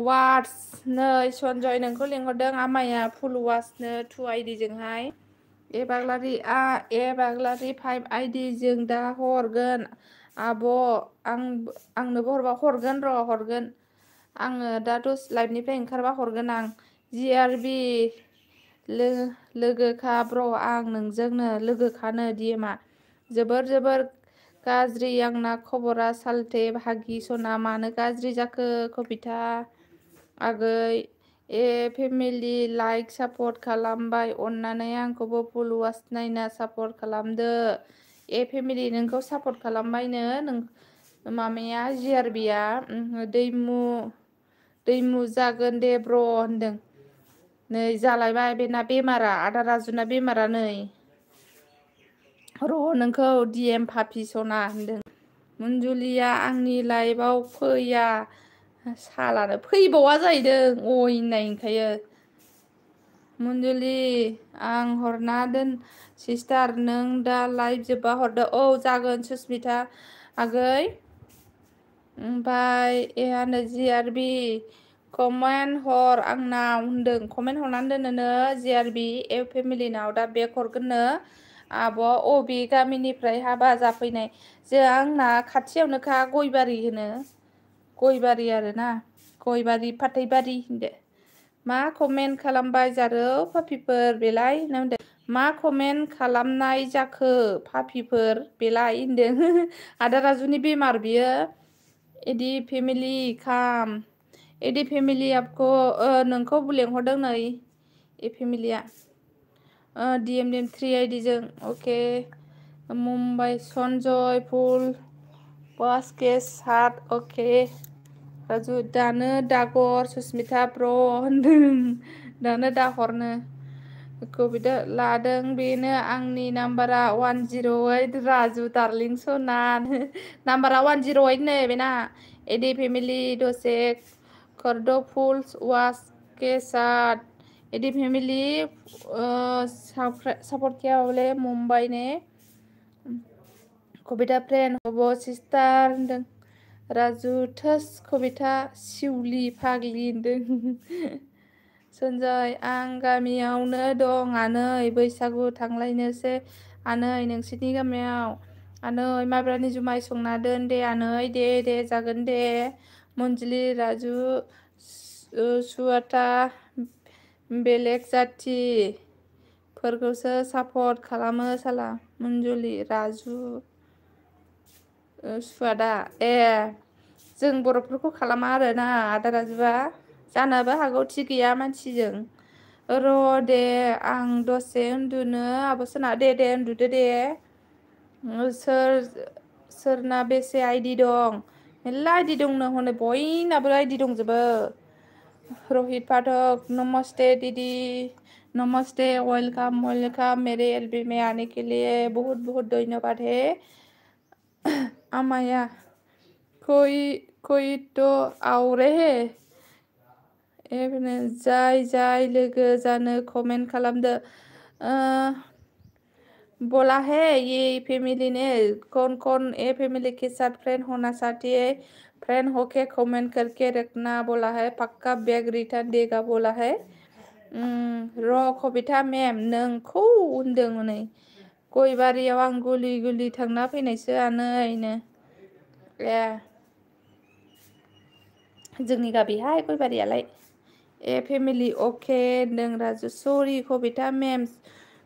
वार्स नै सनजय नोंखौ लिंहरदों आमाया फुल वार्सनो 2 आइडिजोंहाय ए बाग्लारि 5 आइडिजों दा हरगोन आब' आंनोबो हरबा हरगोन आङो दा दसे लाइभनिफ्राय ओंखारबा हरगोन आं GRB लोगोखा ब्र' आं नोंजोंनो लोगोखानो DMआ जोबोर गाज्रि आंना खबरा सालथे भागि सना मानो गाज्रि जाखो कबिता आगै फेमिलि लाइक सापर्ट खालामबाय अन्नानै आंखौबो फल'वार्स नायना सापर्ट खालामदो फेमिलि नोंखौ सापर्ट खालामबायनो नों मामाया GRBआ दैमु जागोन दे ब्र' होनदों नै जालायबाय बेना बेमारा आदा राजुना बेमारा नै र' नोंखौ DM पापि सना होनदों मन्जुलिया आंनि लाइभआव फैया सालानो फैबावा जाहैदों अयनाय ओंखायो मन्जुलि आं हरना दोन सिस्टार नों दा लाइभ जोब्बा हरदो जागोन सुस्मिता आगै ओमफ्राय एहानो GRB कमेन्ट हर आंनाव होनदों कमेन्ट हरनानै दोननो GRB फेमिलिनाव दा बेक हरगोननो आब'आ अबे गामिनिफ्राय हाबा जाफैनाय जों आंना खाथियावनोखा गयबारि होनो गयबारि आरोना गयबारि फाथैबारि होनदो मा कमेन्ट खालामबाय जारौ पापिफोर बेलाय होनदों मा कमेन्ट खालामनाय जाखो पापिफोर बेलाय होनदों आदा राजुनि बेमार बियो एदि फेमिलि खाम एदि फेमिलि आपको नोंखौ लेंहरदों नै फेमिलिया DM 3 आइडिजों अके मुम्बाइ सनजय फुल वास के साथ अके राजु दानो दागर सुस्मिता ब्र' होनदों दानो दाहरनो कबिता लादों बेनो आंनि नाम्बारा 108 राजु दार्लिं सना नाम्बारा 108 नै बेना एदि फेमिलि दसे करदो फुल वास के साथ एदि फेमिलि सपोर्ट किया बोले मुंबई ने कबिता फ्रेंड हबो सिस्टार होनदों राजु थोस कबिता सिउलि फाग्लि होनदों सनजय आं गामियावनो दं आनै बैसागु थांलायनोसै आनै नोंसिनि गामियाव आनै माइब्रानि जुमाय संना दोन दे आनै दे जागोन दे मन्जुलि राजु सुवाटा बेलेग जाथिफोरखौसो सापर्ट खालामो साला मन्जुलि राजु सुवादा जों बर'फोरखौ खालामा आरोना आदा राजुआ जानोबो हागौ थि गैया मानसिजों र' दे आं दसे उन्दुनो आब'सना दे उन्दुदो दे सोरना बेसे आइडि दं मेरला आइडि दंनो हनै बयनाबो आइडि दंजोबो रोहित पाठक नमस्ते दीदी नमस्ते वेलकम मेरे एलबी में आने के लिए बहुत बहुत धन्यवाद है आमाया कोई तो आओ रहे जाय लोगो जानो कमेन्ट खालामदो बोला है ये फैमिली ने कौन कौन ए फैमिली के साथ फ्रेंड होना चाहती है, फ्रेंड होके कमेंट करके रखना बोला है, पक्का बैग रिटर्न देगा बोला है। र कबिता मेम नोंखौ होनदों नै गयबारियाव आं गुलि गुलि थांना फैनायसो आनैनो ए जोंनि गाबिहाय गयबारियालाय ए फेमिलि अके होनदों राजु सरि कबिता मेम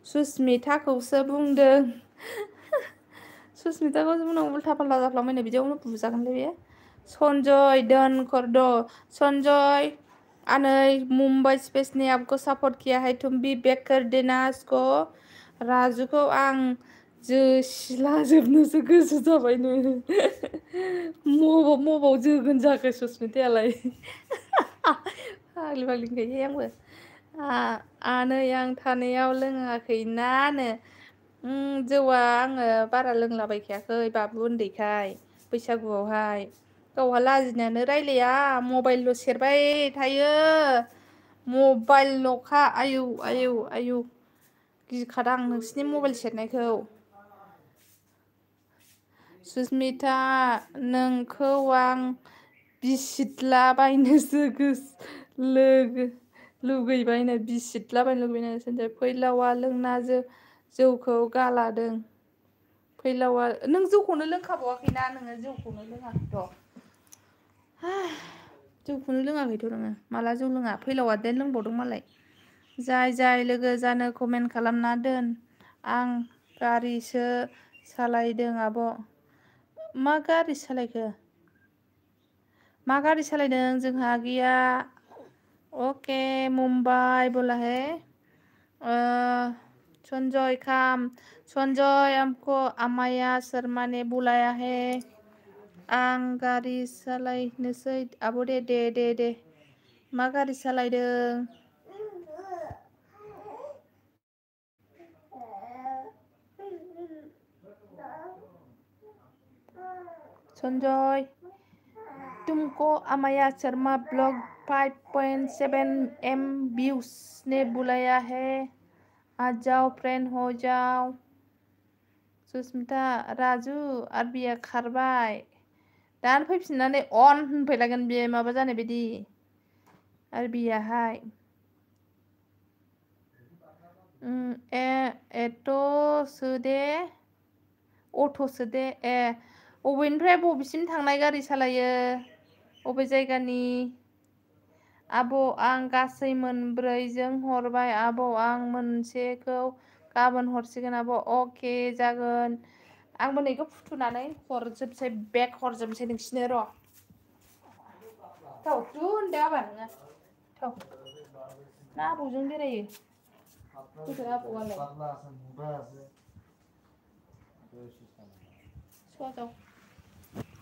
सुस्मिताखौसो बुंदों सुस्मिताखौसो बुंदों उल्था फाल्था जाफ्लांबायनो बिदियावनो बुजागोनलै बे संजय दोनखरद संजय आनै मुंबई स्पेस ने आपको सपोर्ट किया है तुम भी बैक कर देना इसको राजुखौ आं जोसिलाजोबनोसो गोसो जाबायनो मबाव जोगोन जाखो सुस्मितायालाय फाग्लि फाग्लिखायहाय आंबो आनै आं थानायाव लोङाखैनानो जौआ आङो बारा लोंलाबायखायाखै बाबु उन्दैखाय बैसागुआवहाय गावहा लाजिनायानो रायलाया मबाइलल' सेरबाय थायो मबाइलल'खा आयौ आयौ आयौ गिखादां नोंसिनि मबाइल सेरनायखौ सुस्मिता नोंखौ आं बिसिदलाबायनोसो लुगैबायनो बिसिदलाबायनो लुगैबायनो सोरथाय फैलावा लोंना जौखौ गालादों फैलावा नों जौखौनो लोंखाबावाखैना नोङो जौखौनो लोङाखैथ' जौखौनो लोङाखैथ' नोङो माला जौ लोङा फैलावा देन लोंबावदों मालाय जाय लोगो जानो कमेन्ट खालामना दोन आं गारिसो सालायदों आब' मा गारि सालायखो मा गारि सालायदों जोंहा गैया ओके मुंबाई बोला है संजय खाम संजय हमको अमाया शर्मा ने बुलाया है आं गारि सालायनोसै आब' दे मा गारि सालायदों संजय तुमको अमाया शर्मा ब्लॉग 5.7 M व्यूज ने बुलाया है आ जाओ फ्रेंड हो जाओ सुस्मिता राजु आरबिया खारबाय दानो फैफिननानै अन होनफैलागोन बे माबा जानाय बायदि आरबियाहाय एट' सोदे अट' सोदे बबेनिफ्राय बबेसिम थांनाय गारि सालायो बबे जायगानि आब' आं गासै मोनब्रैजों हरबाय आब' आं मोनसेखौ गाबोन हरसिगोन आब' अके जागोन आंबो नैखौ फुथुनानै हरजोबसै बेग हरजोबसै नोंसिनो र' थाव होनदो आबा नोङो थाव ना आबौजों बेरायो फैदो आबौआलाय सजाव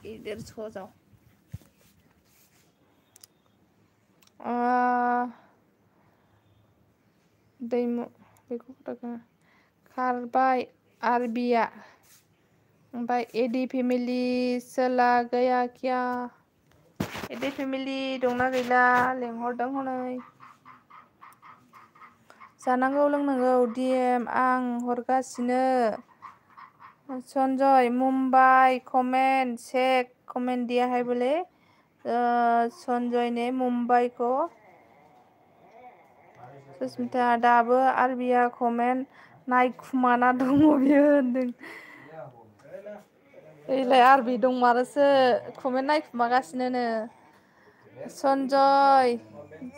गिदिर सजाव दैमु बेखौ खारबाय आरबिया ओमफ्राय एडि फेमिलि सोला गैया क्या एडि फेमिलि दंना गैला लेंहरदों हनै जानांगौ लोंनांगौ डिएम आं हरगासिनो Sanjay Mumbai comment check comment दिया है बोले संजय ने मुंबई को सुस्मिता दाबो आरबिया कमेन्ट नायखुमाना दङ बियो होनदों एलाय आरबि दंमारोसो कमेन्ट नायखुमागासिनो संजय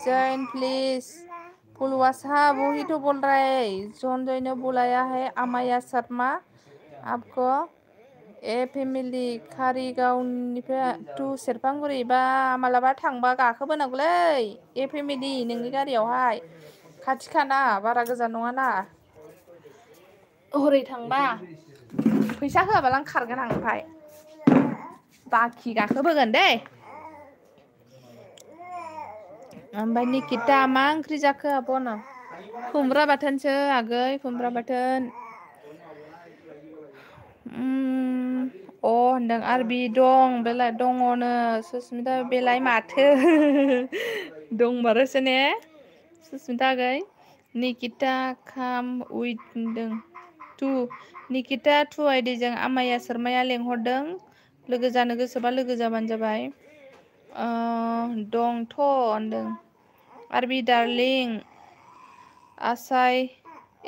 जैन प्लीज फुलवासा वही तो बोल रहा है संजय ने बुलाया है अमाया शर्मा आपको ए फेमिलि कारिगावनिफ्राय टु सेरफांगुरि बा मालाबा थांबा गाखोबोनांगौलै ए फेमिलि नोंनि गारियावहाय खाथिखाना बारा गोजान नङाना हरै थांबा फैसा होआबालां खारगोन आं ओमफ्राय बाखि गाखोबोगोन दै ओमफ्राय निकिता मा ओंख्रि जाखो आब'नो खुमब्रा बाथोनसो आगै खुमब्रा बाथोन होनदों आरबि दं बेलाय दङनो सुस्मिता बेलाय माथो दंमारोसो ने सुस्मिता आगै निकिता खाम उइथ होनदों टु निकिता 2 आइडिजों आमाया शर्माया लेंहरदों लोगो जानो गोसोबा लोगो जाबानो जाबाय। दंथ' होनदों आरबि डार्लिं आसाय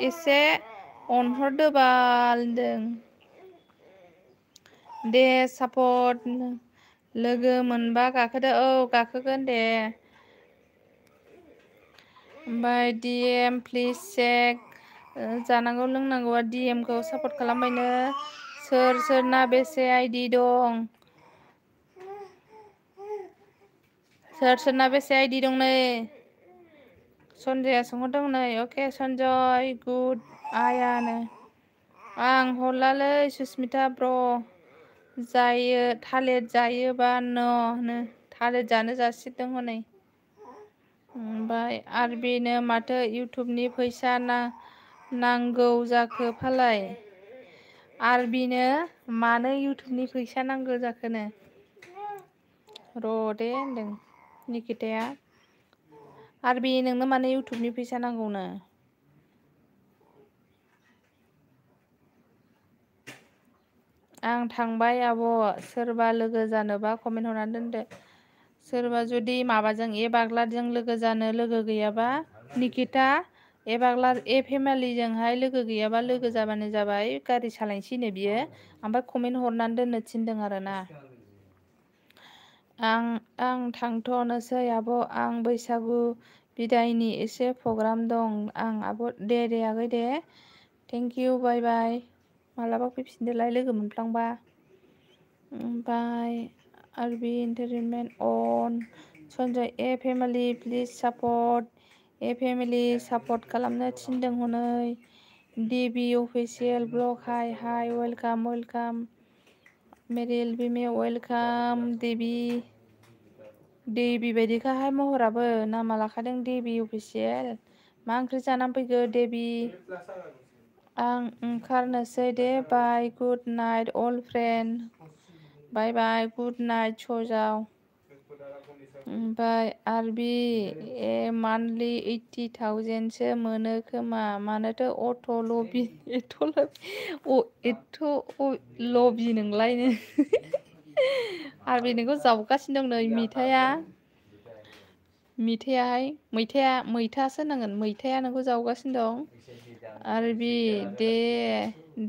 एसे अनहरदो बाल होनदों। दे सापर्ट लोगो मोनबा गाखोदो औ गाखोगोन दे। ओमफ्राय डिएम प्लिज चेक जानांगौ लोंनांगौआ डिएमखौ सापर्ट खालामबायनो सोर सोरना बेसे आइडि दं सोर सोरना बेसे आइडि दं नै सन्जया सोंहरदों नै अके सन्जय गुड आयानो आं हरलालै सुस्मिता ब्र जायो थालिर जायोबा न' थालिर जानो जासिदों हनै। ओमफ्राय आरबिनो माथो इउटुबनि फैसा नांगौ जाखो फालाय आरबिनो मानो इउटुबनि फैसा नांगौ जाखोनो र' दे होनदों निकिताया आरबि नोंनो मानो इउटुबनि फैसा नांगौनो आं थांबाय आब' सोरबा लोगो जानोबा कमेन्ट हरनानै दोनदो सोरबा जुदि माबाजों बाग्लाजों लोगो जानो लोगो गैयाबा निकिता बाग्ला फेमिलिजोंहाय लोगो गैयाबा लोगो जाबानो जाबाय गारि सालायनोसैनो बियो ओमफ्राय कमेन्ट हरनानै दोननो थिनदों आरोना आं थांथ'नोसै आब' आं बैसागु बिदायनि एसे प्रग्राम दं आं आब' दे आगै दे थेंकिउ बाय बाय मालाबा फैफिनदोलाय लोगो मोनफ्लांबा ओमफ्राय आरबि एन्टारटेनमेन्ट अन Sanjay family please support family support खालामनो थिनदों हनै डिबि अफिसियेल ब्लग हाय वेलकाम मेरिल बिमे वेलकाम देबि बायदिखाहाय महराबो नामा लाखादों देबि अफिसियेल मा ओंख्रि जानानै फैखो देबि आं ओंखारनोसै दे बाय गुड नाइट अल फ्रेन्ड बाय बाय गुड नाइट सजाव ओमफ्राय आरबि मान्थलि 80,000सो मोनो खोमा मानोथो एथ' लबि नोंलायनो आरबि नोंखौ जावगासिनो दं नै मैथासो होनांगोन मैथाया नोंखौ जावगासिनो दं आरबि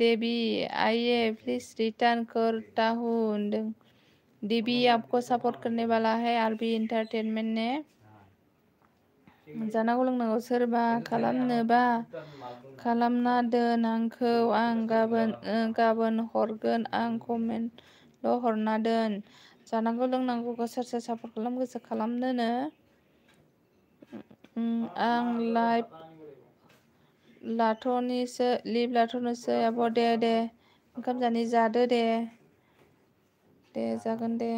देबी आइए प्लीज रिटर्न करता हूँ होनदों देबी आपको सपोर्ट करने वाला है आरबि एंटरटेनमेंट ने जानांगौ लोंनांगौ सोरबा खालामनोबा खालामना दोन आंखौ आं गाबोन हरगोन आं कमेन्टल' हरना दोन जानांगौ लोंनांगौखौ सोर सोर सापर्ट खालाम गोसो खालामनोनो आं लाइभ लाथ'नोसै आब' दे ओंखाम जानि जादो दे जागोन दे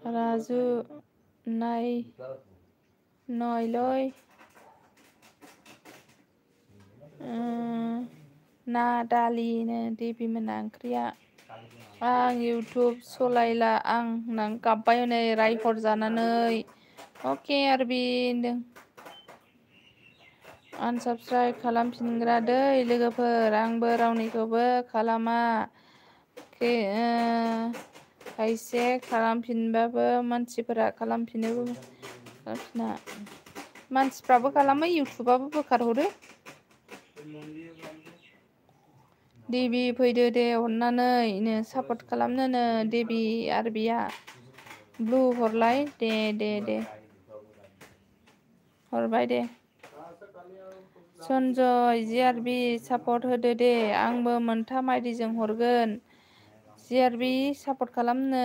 राजु नायलै ना दालिनो देबिमोना ओंख्रिया आं इउटुब सलायला आं गाबबाय हनै रायहर जानानै अके आरबि होनदों आनसाबस्क्राइब खालामफिनग्रा दै लोगोफोर आंबो रावनिखौबो खालामा खायसे खालामफिनबाबो मानसिफोरा मानसिफ्राबो खालामो इउटुबाबो बोखारहरो देबि फैदो दे अननानै सापर्ट खालामनोनो देबि आरबिया ब्लु हरलाय दे हरबाय दे सन्जय जिआरबि सापर्ट होदो दे आंबो मोनथाम आइडिजों हरगोन जिआरबि सापर्ट खालामनो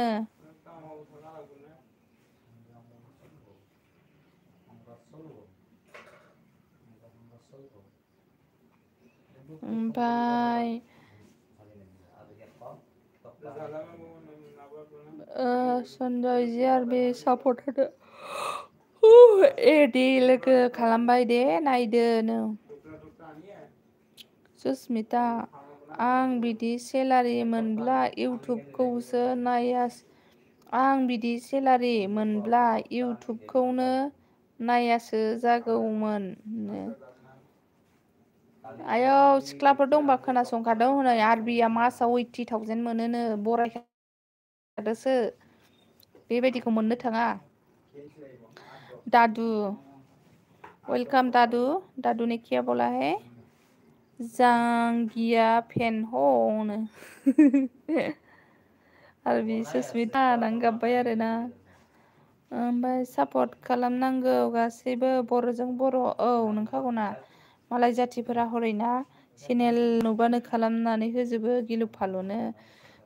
ओमफ्राय सन्जय जिआरबि सापर्ट होदो दे लोगो खालामबाय दे नायदो सुस्मिता आं बिदि सेलारि मोनब्ला इउटुबखौनो नायासो जागौमोन आयौ सिख्लाफोर दंबा खोनासंखादों हनै आरबिया मासाव 80,000 मोनोनो बरायखादोसो बेबायदिखौ मोननो थाङा दादु वेलकाम दादू दादू ने क्या बोला है जांगिया फेन हो आरबि सुस्मिता नांगाब्बाय आरोना ओमफ्राय सापर्ट खालामनांगौ गासैबो बर'जों बर' औ नंखागौना मालाय जाथिफोरा हरैना चेनेल नुबानो खालामनानै होजोबो गिलु फालुनो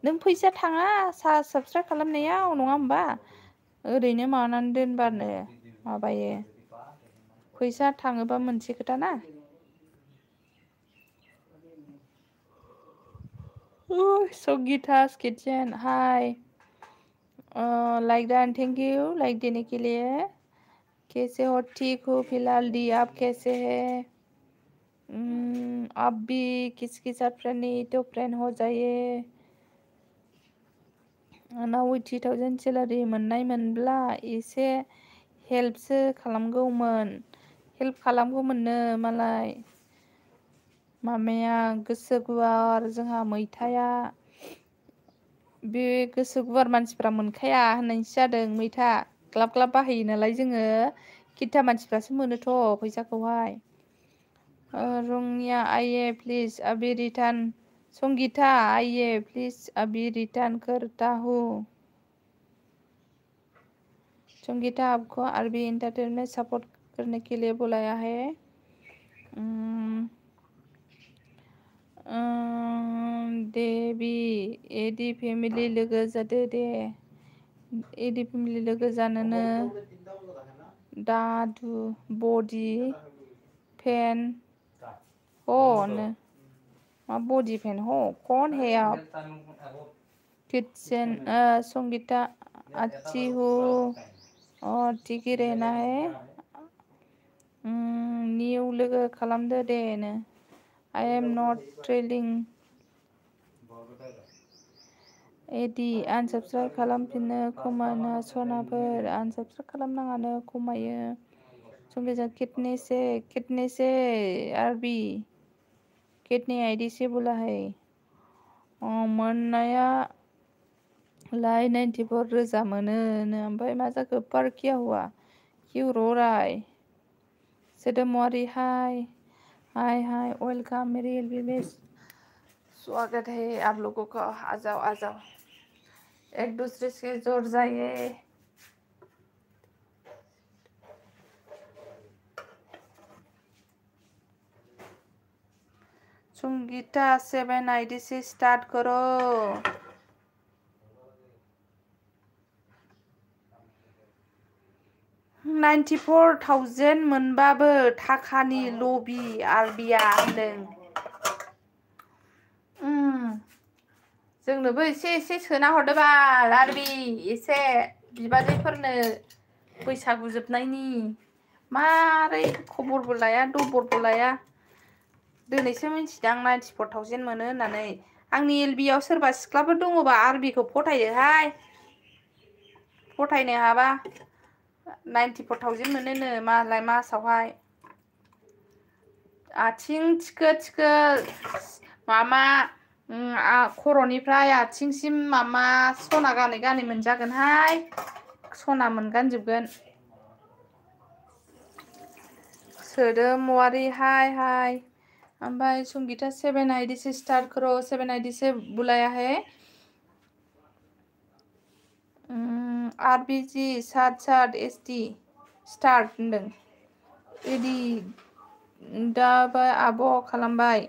नों फैसा थाङा साबसक्राइब खालामनायाव नङा होमबा ओरैनो माबानानै दोनबानो माबायो फैसा थाङोबा मोनसे खोथा ना संगीता's kitchen hi like done thank you like देने के लिए कैसे हो ठीक हो फिलहाल दी आप कैसे हैं आप भी किसके साथ फ्रेंड नहीं तो फ्रेंड हो जाइए आंनाव 80,000 सेलारि मोननाय मोनब्ला एसे हेल्पसो खालामगौमोन हेल्प खालामगौमोननो मालाय मामाया गोसो गुवार जोंहा मैथाया बे गोसो गुवार मानसिफ्रा मोनखाया होननायसो जादों मैथा ग्लाब ग्लाब बाहायो नालाय जोङो खिथा मानसिफ्रासो मोनोथ' फैसाखौहाय रंनिया आइए प्लीज अभी रिटर्न संगीता आइए प्लीज अभी रिटर्न करता हूँ संगीता आपको अरबी एंटरटेनमेंट सपोर्ट करने के लिए बुलाया है देबी एडी फेमिली लोगो जादो दे एडी फेमिली लोगो जानोनो दादु बडी फैन हो मा बॉडी फैन हो कौन है आप किचन संगीता अच्छी हो और ठीक ही रहना है न्यू लोगो खालामदो they know I am not trailing ad unsubscribe खालामफिननो खमायना सनाफोर आनसाबस्क्राइब खालामनाङानो खमायो संगीता कितने से आरबी कितने आईडी से बोला है मोननाया लाइ 94 रोजा मोनो ओमफ्राय मा जाखो पर क्या हुआ क्यों रो रहा है सोदोमवारी हाय हाय हाय वेलकम मेरी एलबी में स्वागत है आप लोगों का आ जाओ एक दूसरे से जुड़ जाइए संगीता 7 आईडी से स्टार्ट करो 94,000 मोनबाबो थाखानि लबि आरबिया होनदों जोंनोबो एसे सोना हरदोबाल आरबि एसे बिबाजैफोरनो बैसागु जोबनायनि मारै खबरबो लाया दबरबो लाया दिनैसो मिथिदां 94,000 मोनो होननानै आंनि एलबियाव सोरबा सिख्लाफोर दङबा आरबिखौ फथायदोहाय फथायनो हाबा 94,000 मोनोनो मालाय मासावहाय आथिं थिखो मामा खर'निफ्राय आथिंसिम मामा सना गानै मोनजागोनहाय सना मोनगानजोबगोन सोदोमवारी हाय हाय ओमफ्राय संगीता 7 आईडी से स्टार्ट करो 7 आईडी से बुलाया है आरबीजी 7 एसटी स्टार्ट होनदों एडी दाबा आब' खालामबाय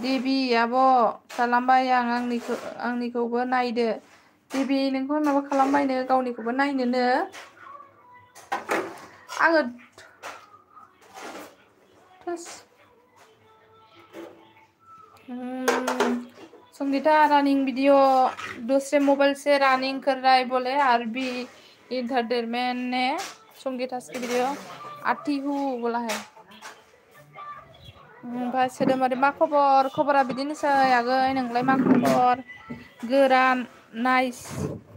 देबी आब' खालामबाय आं आंनिखौबो नायदो देबी नोंखौ माबा खालामबायनो गावनिखौबो नायनोनो आङो संगीता रनिंग वीडियो दूसरे मोबाइल से रनिंग कर रहा है बोले आरबी एंटरटेनमेंट ने संगीता की वीडियो आती हूँ बोला है ओमफ्राय सोदोमारि मा खबरा बिदिनोसै आगै नोंलाय मा खबर गोरान नाइस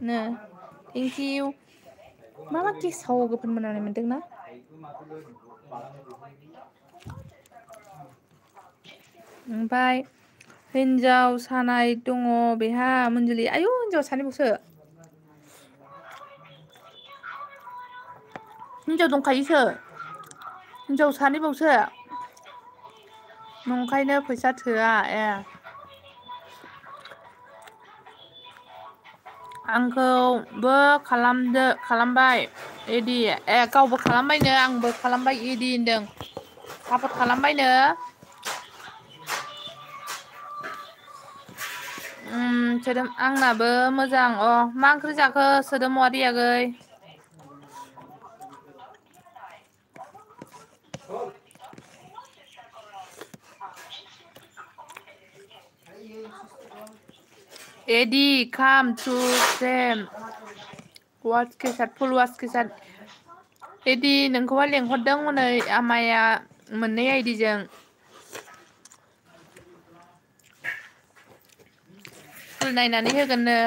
नो थेंक इउ मा गेसाव गोफोन मोनामनाय मोनदोंना ओमफ्राय हिन्जाव सानाय दङ बेहा मोनजुलि आयु हिन्जाव सानैबावसो हिन्जाव दंखायोसो हिन्जाव सानैबावसो नंखायनो फैसा थोआ आंखौबो खालामबाय इदि गावबो खालामबायनो आंबो खालामबाय इदि होनदों सापर्ट खालामबायनो सोदोम आंनाबो मोजां मा ओंख्रि जाखो सोदोमारि आगै एडि come to them watch केसार फुल वाच केसार एडि नोंखौहाय लेंहरदों हनै आमाया मोननै आइडिजों फुल नायनानै होगोननो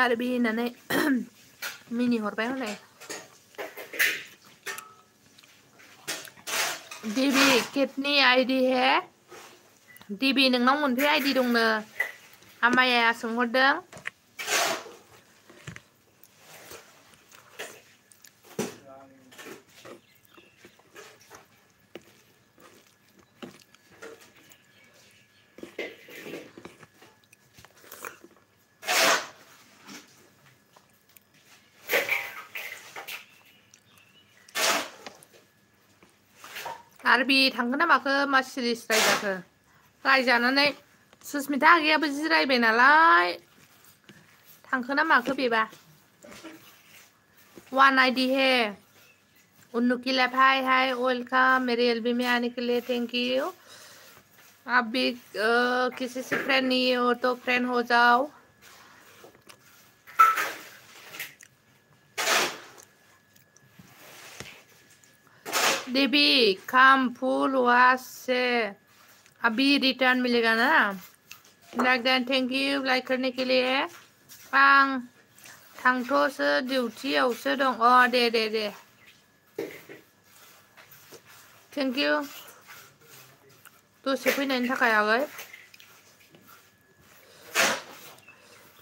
आरबि होननानै मिनि हरबाय हनै दिबि कितनी आइडि है दिबि नोंनाव मोनफे आइडि दंनो आमाया सोंहरदों आरबि थांगोन ना माखो मा सिरिस रायजाखो रायजानानै सुसमिता आगैयाबो जिरायबाय नालाय थांखो ना माखो बेबा वन आइडि है उन्नुकी लैब हाय वेलकम मेरे एलबी में आने के लिए थैंक यू आप भी किसी से फ्रेंड नहीं हो तो फ्रेंड हो जाओ देवी कम फुल वॉश से अभी रिटर्न मिलेगा ना लाइक दैन थैंक यू लाइक करने के लिए आं थांथ'सो डिउटियावसो दं दे थैंक यू दसे फैनायनि थाखाय आगै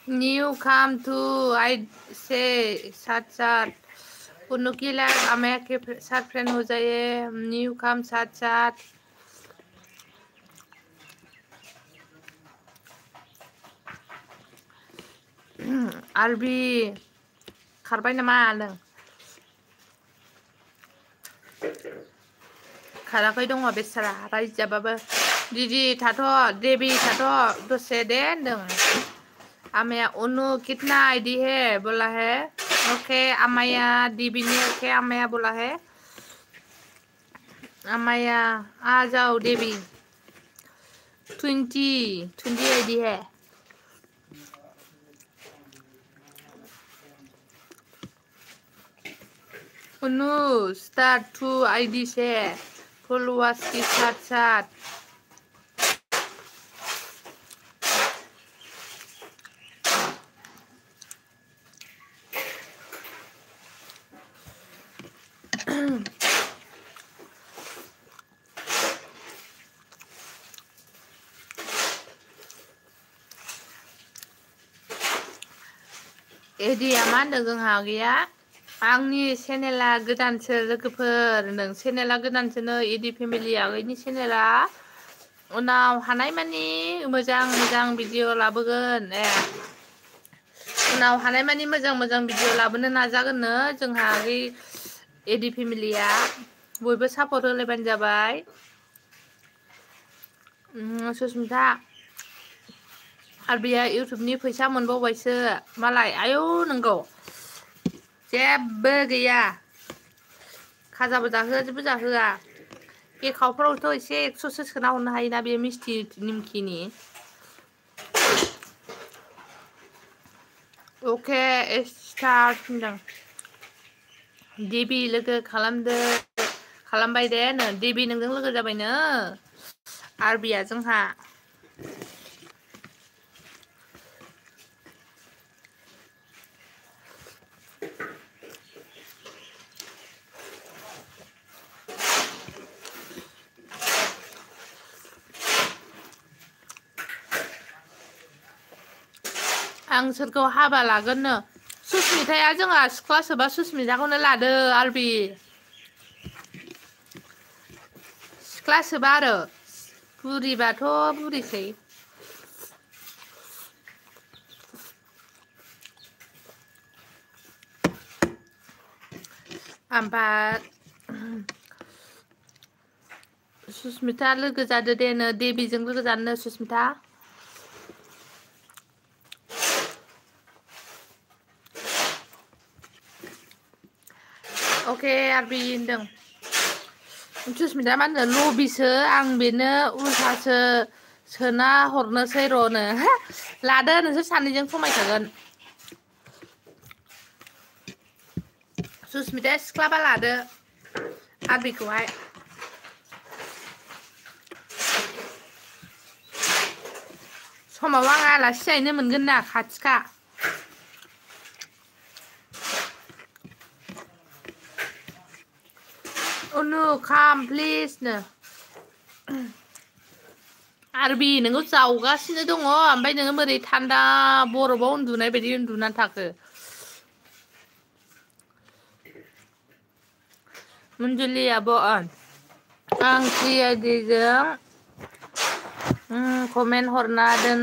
न्यू कम टू आई से साथ उन्नुकी लाइव आमाया के साथ फ्रेंड हो जाइए न्यू कम साथ आरबि खारबाय नामा नों खाराखै दङ बेसारा रायजाबाबो दिदि थाथ' देबि थाथ' दसे दे होनदों आमाया उन्नु कितना आइडि है बोला है ओके आमाया देबीनि ओके आमाया बोला है आमाया आ जाओ देबी 20 आइडि है उन्नु स्टार्ट 2 आइडि से फुल वॉच के साथ एडिया मा होनदों जोंहा गैया आंनि चेनेला गोदानसो लोगोफोर होनदों चेनेला गोदानसोनो एडि फेमिलि आगैनि चेनेला उनाव हानायमानि मोजां भिडिअ लाबोगोन उनाव हानायमानि मोजां भिडिअ लाबोनो नाजागोननो जोंहा आगै एडि फेमिलिया बयबो सापर्ट होलायबानो जाबाय सुसमिता आरबिया इउटुबनि फैसा मोनबावबायसो मालाय आयौ नंगौ जेबो गैया खाजाबो जाहोआ जेबो जाहोआ एकाउन्टफोरावथ' एसे 100सो सोना हरनो हायोना बे मिस्टि निमखिनि ओके स्टार्ट होनदों देबि लोगो खालामबाय दे नो देबि नोंजों लोगो जाबायनो आरबिया जोंहा आं सोरखौ हाबा लागोननो सुस्मिताया जोंहा सिख्ला सोबा सुस्मिताखौनो लादो आरबि सिख्ला सोबा आरो बुरिबाथ' बुरिसै ओमफ्राय सुस्मिता लोगो जादो देनो देबिजों लोगो जानो सुस्मिता अके आरबि होनदों सुस्मिता मा होनो लबिसो आं बेनो उल्थासो सोना हरनोसै र'नो लादो नोंसोर सानैजों समायखागोन सुस्मिताया सिख्लाबा लादो आरबिखौहाय समाव आं आलासि जाहैनो मोनगोन ना खाथिखा अनु खाम प्लिज नो आरबि नोङो जावगासिनो दङ ओमफ्राय नोङो बोरै थान्दा बरफआव उन्दुनाय बायदि उन्दुनानै थाखो मुनजुलि आब' आं CIDजों कमेन्ट हरना दोन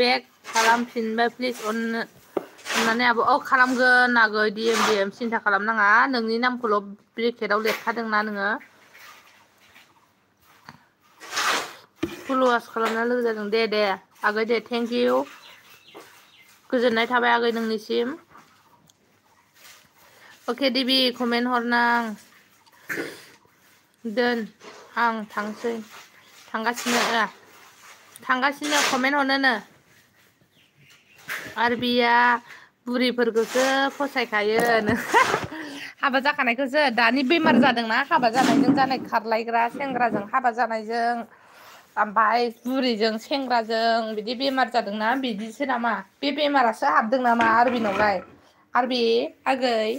बेक खालामफिनबाय प्लिज अननानै आब' खालामगोन आगै DM सिन्था खालामनाङा नोंनि नामखौल' ब्रेकेटाव लिरखादोंना नोङो फल'वार्स खालामना लोगो जादों दे आगै दे थेंक इउ गोजोननाय थाबाय आगै नोंनिसिम अके देबि कमेन्ट हरनां दोन आं थांगासिनो कमेन्ट हरनोनो आरबिया बुरिफोरखौसो फसायखायो हाबा जाखानायखौसो दानि बेमार जादोंना हाबा जानायजों जानाय खारलायग्रा सेंग्राजों हाबा जानायजों ओमफ्राय बुरिजों सेंग्राजों बिदि बेमार जादोंना बिदिसो नामा बे बेमारासो हाबदों नामा आरबिनावलाय आरबि आगै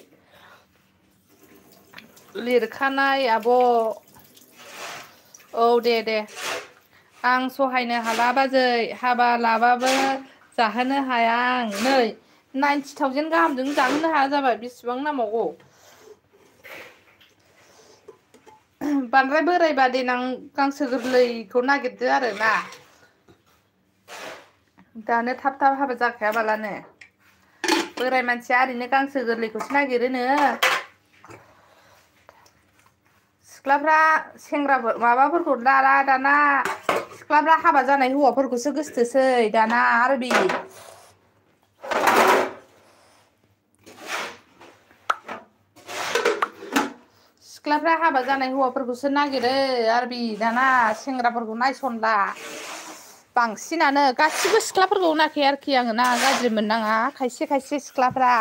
लिरखानाय आब' औ दे आं सहायनो हाला बाजै हाबा लाबाबो जाहोनो हाया आं नै 90,000 गाहामजों जाहोनो हाया जाबाय बेसेबां नांबावगौ बांद्राय बोरायबा देनां गांसो गोरलैखौ नागिरदो आरो ना दानो थाब हाबा जाखायाबालानो बोराय मानसिया ओरैनो गांसो गोरलैखौसो नागिरोनो सिख्लाफ्रा सेंग्राफोर माबाफोरखौ लाला दाना सिख्लाफ्रा हाबा जानाय हौवाफोरखौसो गोसथोसै दाना आरबि सिख्लाफ्रा हाबा जानाय हौवाफोरखौसो नागिरो आरबि दाना सेंग्राफोरखौ नायसनला बांसिनानो गासिबो सिख्लाफोरखौ होनाखै आरोखि आङो ना गाज्रि मोननाङा खायसे सिख्लाफ्रा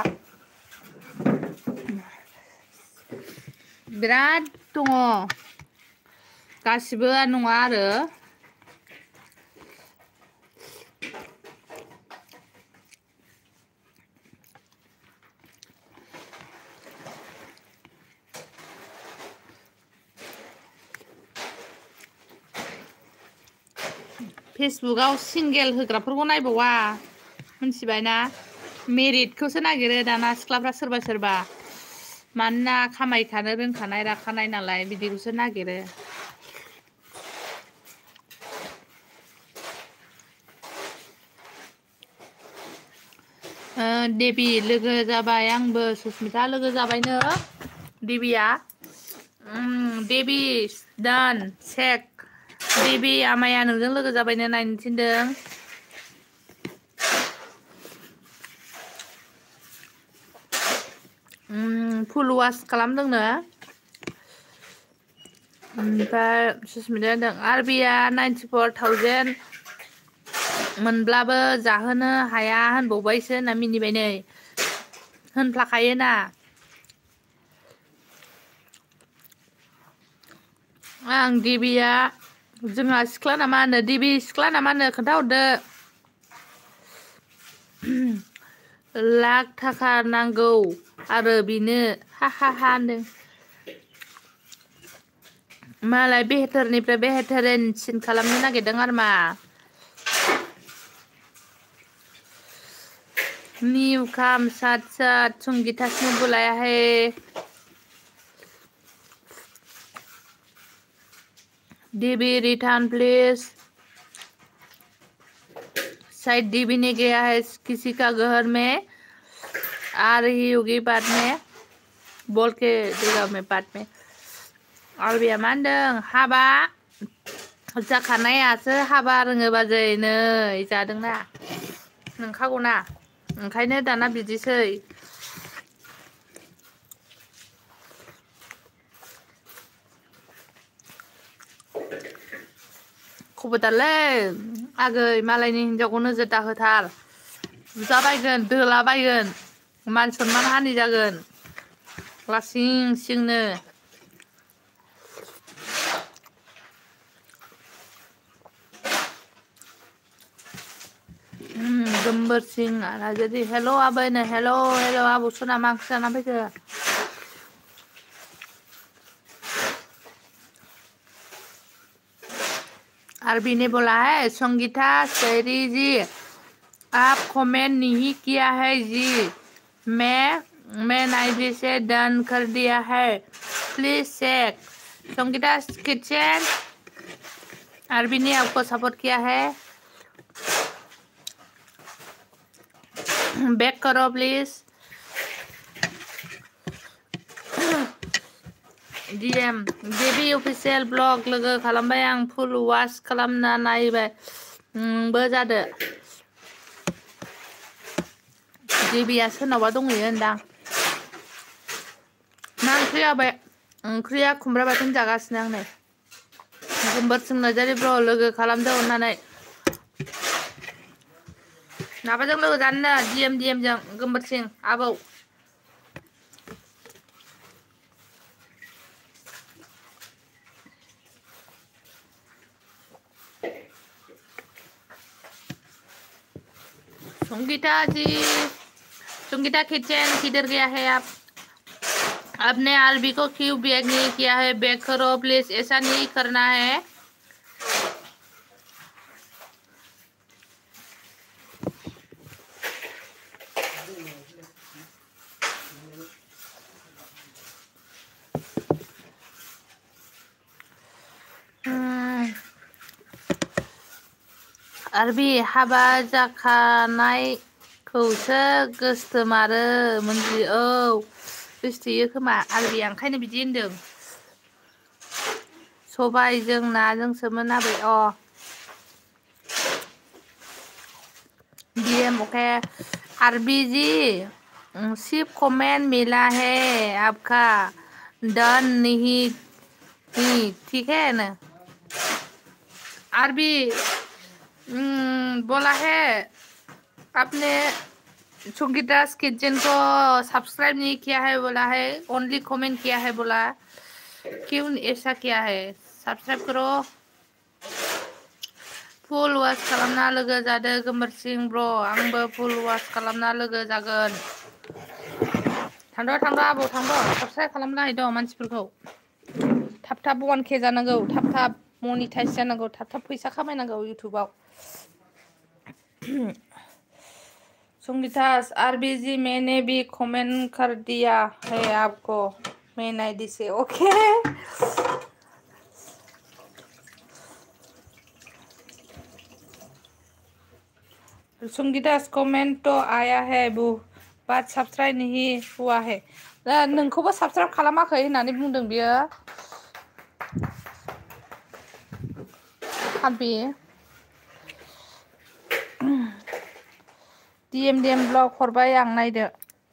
बिराद दङ गासिबो नङा आरो फेसबुकाव सिंगेल होग्राफोरखौ नायबावा मिथिबायना मेरिटखौसो नागिरो दाना सिख्लाफ्रा सोरबा मानोना खामायखानो रोंखानाय राखानाय नालाय बिदिखौसो नागिरो देबि लोगो जाबाय आंबो सुस्मिता लोगो जाबायनो देबिया देबि दान चेक देबि आमाया नोंजों लोगो जाबायनो नायनो थिनदों फुल वास खालामदोंनो ओमफ्राय सुस्मिता होनदों आरबिया 94,000 मोनब्लाबो जाहोनो हाया होनबावबायसो होनना मिनिबाय नै होनफ्लाखायोना आं दिबिया जोंहा सिख्ला नामा होनो दिबि सिख्ला नामा होनो खोन्थाहरदो लाख थाखा नांगौ आरो बिनो हा होनदों मालाय बेहेटारनिफ्राय बेहेटारेनसिन खालामनो नागिरदों आरो मा न्यू काम साथ साथ संगीता ने बुलाया है डीबी रिटर्न प्लीज शायद डीबी ने गया है किसी का घर में आ रही होगी बाद में बोल के देगा मैं बाद में और भी मा होनदों हाबा जाखानायासो हाबा रोङोबा जै नै जादोंना नंखागौना ओंखायनो दाना बिदिसै खबरदारलै आगै मालायनि हिनजावखौ नोजोर दाहोथार बुजाबायगोन दोलाबायगोन मान सनमान हानि जागोन लासिं सिंनो गोमबोर सिं राजरी हेलो आबैनो हेलो हेलो आबौ सना मा ओंख्रि जाना फैखो आरबी ने बोला है संगीता शेरी जी आप कमेंट नहीं किया है जी मैं आईडी से डन कर दिया है प्लीज चेक संगीता किचन आरबी ने आपको सपोर्ट किया है बैक करो please DM Devi official blog लोगो खालामबाय आं फुल वाच खालामना नायबाय बो जादो देबिया सोरनावबा दंहैयो होनदां मा ओंख्रि आबाय ओंख्रिया खुमब्रा बाथोन जागासिनो आं नै गोमबोर सिं नार्जारि ब्र लोगो खालामदो अननानै माबाजों लोगो जानोनो डीएम जों गोमबोर सिं आबौ संगीता जी संगीता किचन किधर गया है आप आपने आरबी को क्यों बैग नहीं किया है बैग करो प्लीज ऐसा नहीं करना है आरबी हाबा जाखानायखौसो गोसथोमारो मोनजि औ गोसथोयो खोमा आरबीया ओंखायनो बिदि होनदों सबायजों नाजोंसोमोन आबै डीएम ओके आरबी जी सिर्फ कमेंट मिला है आपका डन नहीं ठीक है ना आरबी बोला है आपने संगीता किचन को सब्सक्राइब नहीं किया है बोला है ओनली कमेंट किया है बोला क्यों ऐसा किया है सब्सक्राइब करो फुल वाच खालामना लोगो जादो गोमबोर सिं ब्र आंबो फुल वाच खालामना लोगो जागोन थांद' आबौ थांद' सब्सक्राइब खालामना होदो मानसिफोरखौ थाब 1K जानांगौ थाब मनिटाइज जानांगौ थाब फैसा खामायनांगौ इउटुबाव संगीता आरबी जी मैंने भी कमेंट कर दिया है आपको मेन आईडी से ओके संगीता कमेंट तो आया है वो बात सब्सक्राइब नहीं हुआ है नोंखौबो सब्सक्राइब खालामाखै होननानै बुंदों बियो आरबी डीएम ब्लग हरबाय आं नायदो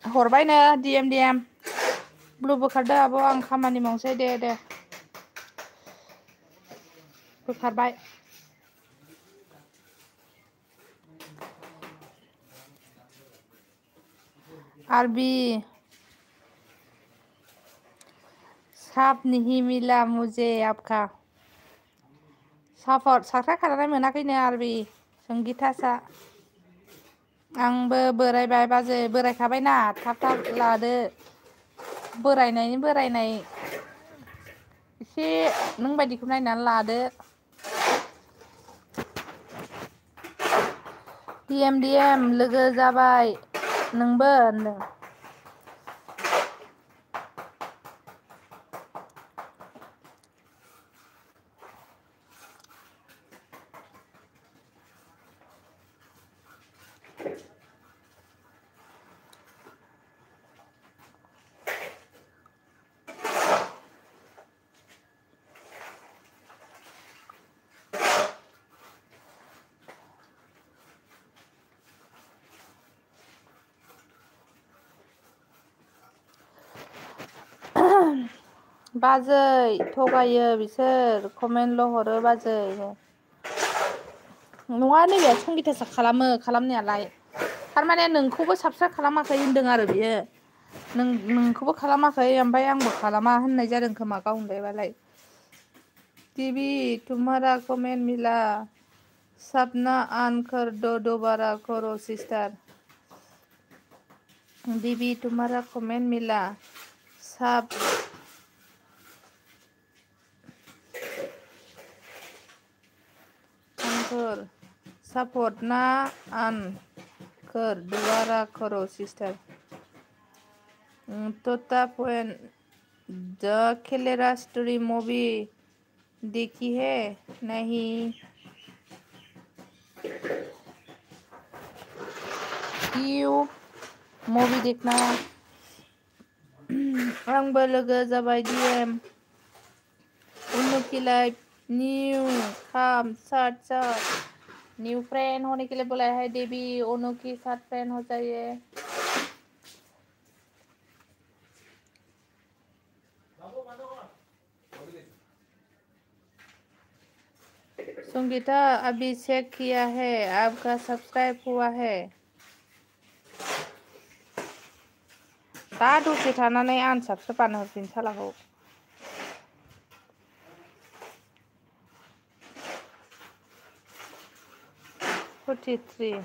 हरबायनो डीएम ब्लु बोखारदो आब' आं खामानि मावसै दे बोखारबाय आरबी साफ नहीं मिला मुझे आपका सापर्ट साबस्क्राइब खालामनाय मोनाखैनो आरबि संगितासा आंबो बोरायबाय बाजै बोरायखाबायना थाब थाब लादो बोरायनायनि बोरायनाय एसे नों बायदिखौ नायनानै लादो डिएम लोगो जाबाय नोंबो होनदों बाजै थगायो बिसोर कमेन्टल' हरो बाजै नङा नैबे संगितासो खालामो खालामनायालाय थारमाने नोंखौबो साबस्क्राइब खालामाखै होनदों आरो बियो नोंखौबो खालामाखै ओमफ्राय आंबो खालामा होननाय जादों खोमा गावनोबालाय टीवी तुम्हारा कमेंट मिला सपना आन कर दो दोबारा करो सिस्टर दीदी तुम्हारा कमेंट मिला सब कर सपोर्ट ना आन कर दोबारा करो सिस्टर तोता पॉइंट द खेलेरा स्टोरी मूवी देखी है नहीं क्यों मूवी देखना आंबो लोगो जाबाय डीएम उन्नति लाइव न्यू काम साथ न्यू फ्रेंड होने के लिए बोला है देवी ओनो के साथ फ्रेंड हो जाइए संगीता अभी चेक किया है आपका सब्सक्राइब हुआ है दा दसे थानानै आनसाबस्क्राइब हरफिन सालाखौ 43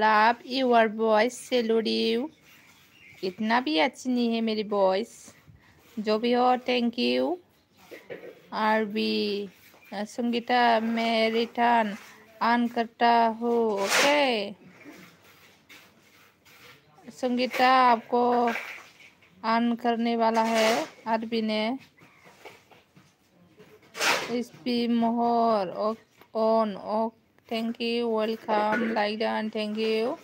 love your voice salute you इतना भी अच्छी नहीं है मेरी वॉइस जो भी हो थैंक यू आरबी संगीता मैं रिटर्न ऑन करता हूँ ओके संगीता आपको ऑन करने वाला है आरबी ने एसपी मोहर on okay thank you welcome like done thank you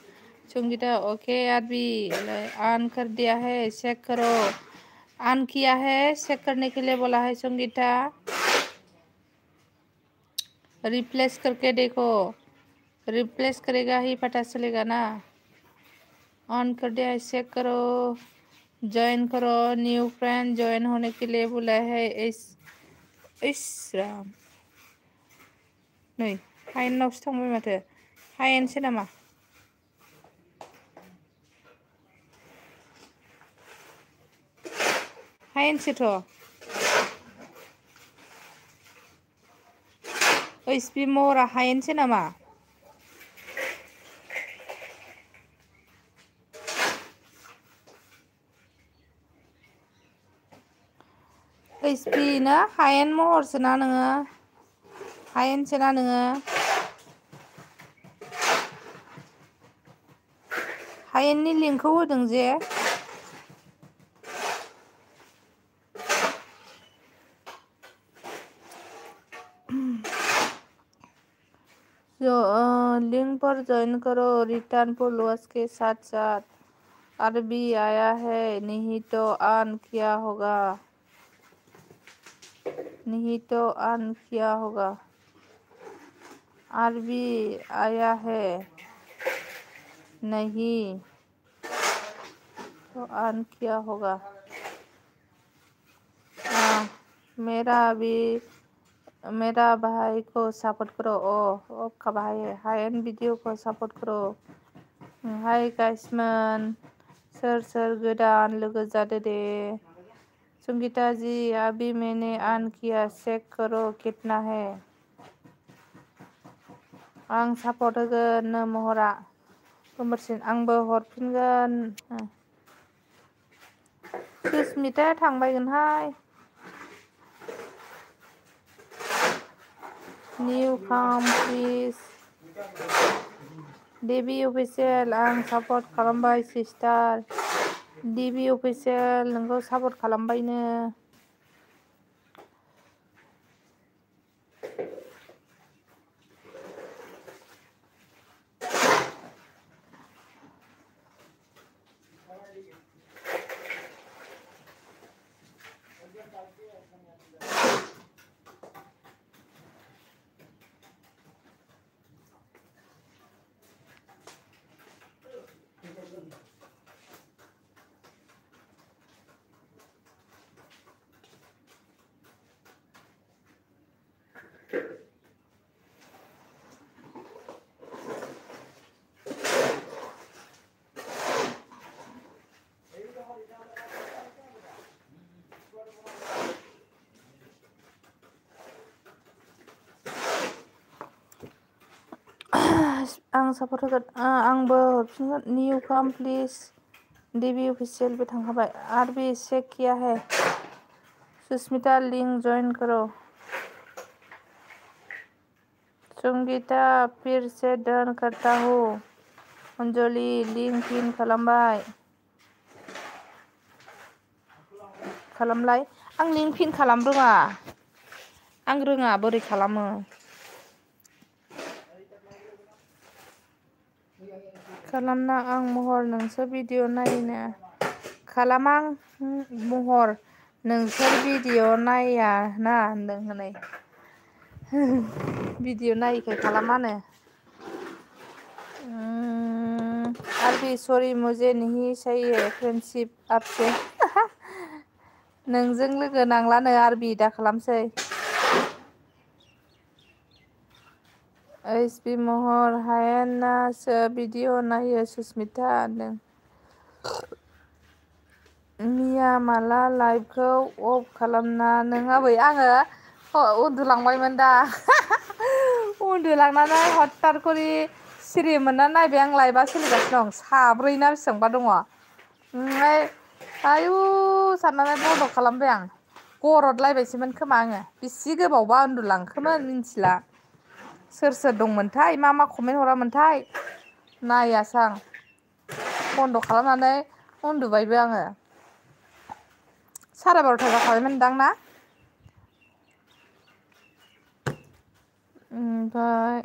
Sangeeta okay आरबी ऑन कर दिया है चेक करो ऑन किया है चेक करने के लिए बोला है संगीता रिप्लेस करके देखो रिप्लेस करेगा ही पता चलेगा ना ऑन कर दिया है चेक करो ज्वाइन करो न्यू फ्रेंड ज्वाइन होने के लिए बोला है इस राम नै हायेनावसो थांबाय माथो हायेनसो नामा हायेनसोथ' एसपि महरा हायेनसो नामा एसपि ना हायेन महरसो ना नोङो हायेनसो ना नोङो हायेननि लिंकखौ होदों जे जो लिंक पर ज्वाइन करो। रिटर्न फॉलोअर्स के साथ साथ अरबी आया है, नहीं तो ऑन किया होगा। नहीं तो ऑन किया होगा। अरबी आया है, नहीं तो ऑन किया होगा। मेरा भाई को सपोर्ट करो। ओ का भाई हायेन वीडियो को सपोर्ट करो। हाय गाइसमोन, सोर गोदान लोगो जादो दे। संगीता जी, अभी मैंने ऑन किया, चेक करो कितना है। आं सपोर्ट होगोन महरा गोमोरसिन, आंबो हरफिनगोन। सुस्मिता थांबायगोनहाय। न्यू काम प्लिज। देबी अफिसियेल, आं सपोर्ट खालामबाय सिस्टार। देबी अफिसियेल, नोंखौ सपोर्ट खालामबायनो। आं सपोर्ट होगोन, आंबो हरफिनगोन। न्यू काम प्लिज। देबी अफिसियेल भी थांखाबाय। आरबी चेक किया है। सुस्मिता लिंक ज्वाइन करो। संगीता फिर से डन करता हूँ। अंजलि लिंक पिन खालामबाय। खालामलाय। आं लिंक पिन खालाम रोङा। आं रोङा बोरै खालामो। खालामना आं महर नोंसोर भिडिअ नायना खालामा आं महर नोंसोर भिडिअ नाया ना होनदों हनै भिडिअ नायिखाय खालामानो। आरबी सॉरी मुझे नहीं चाहिए फ्रेंडशिप आपसे। नोंजों लोगो नांलानो आरबी दा खालामसै। एसपी महर हायेनासो भिडिअ नायो सुस्मिता होनदों। मिया माला लाइभखौ अफ खालामना नों आबै आङो उन्दुलांबायमोन दा। उन्दुलांनानै हथात करि सिरि मोनना नायबाय आं लाइभआ सोलिगासिनो दं। साब्रै ना बेसेबांबा दङ। ओमफ्राय आयु साननानै बन्द' खालामबाय आं। गरदलायबायसोमोन खोमा आङो। बेसि गोबावबा उन्दुलांखोमोन मिथिला। सोर दंमोनथाय, मा कमेन्ट हरामोनथाय नायासै आं। बन्द' खालामनानै उन्दुबायबो आङो। 12:30 जाखाबायमोनदां ना? ओमफ्राय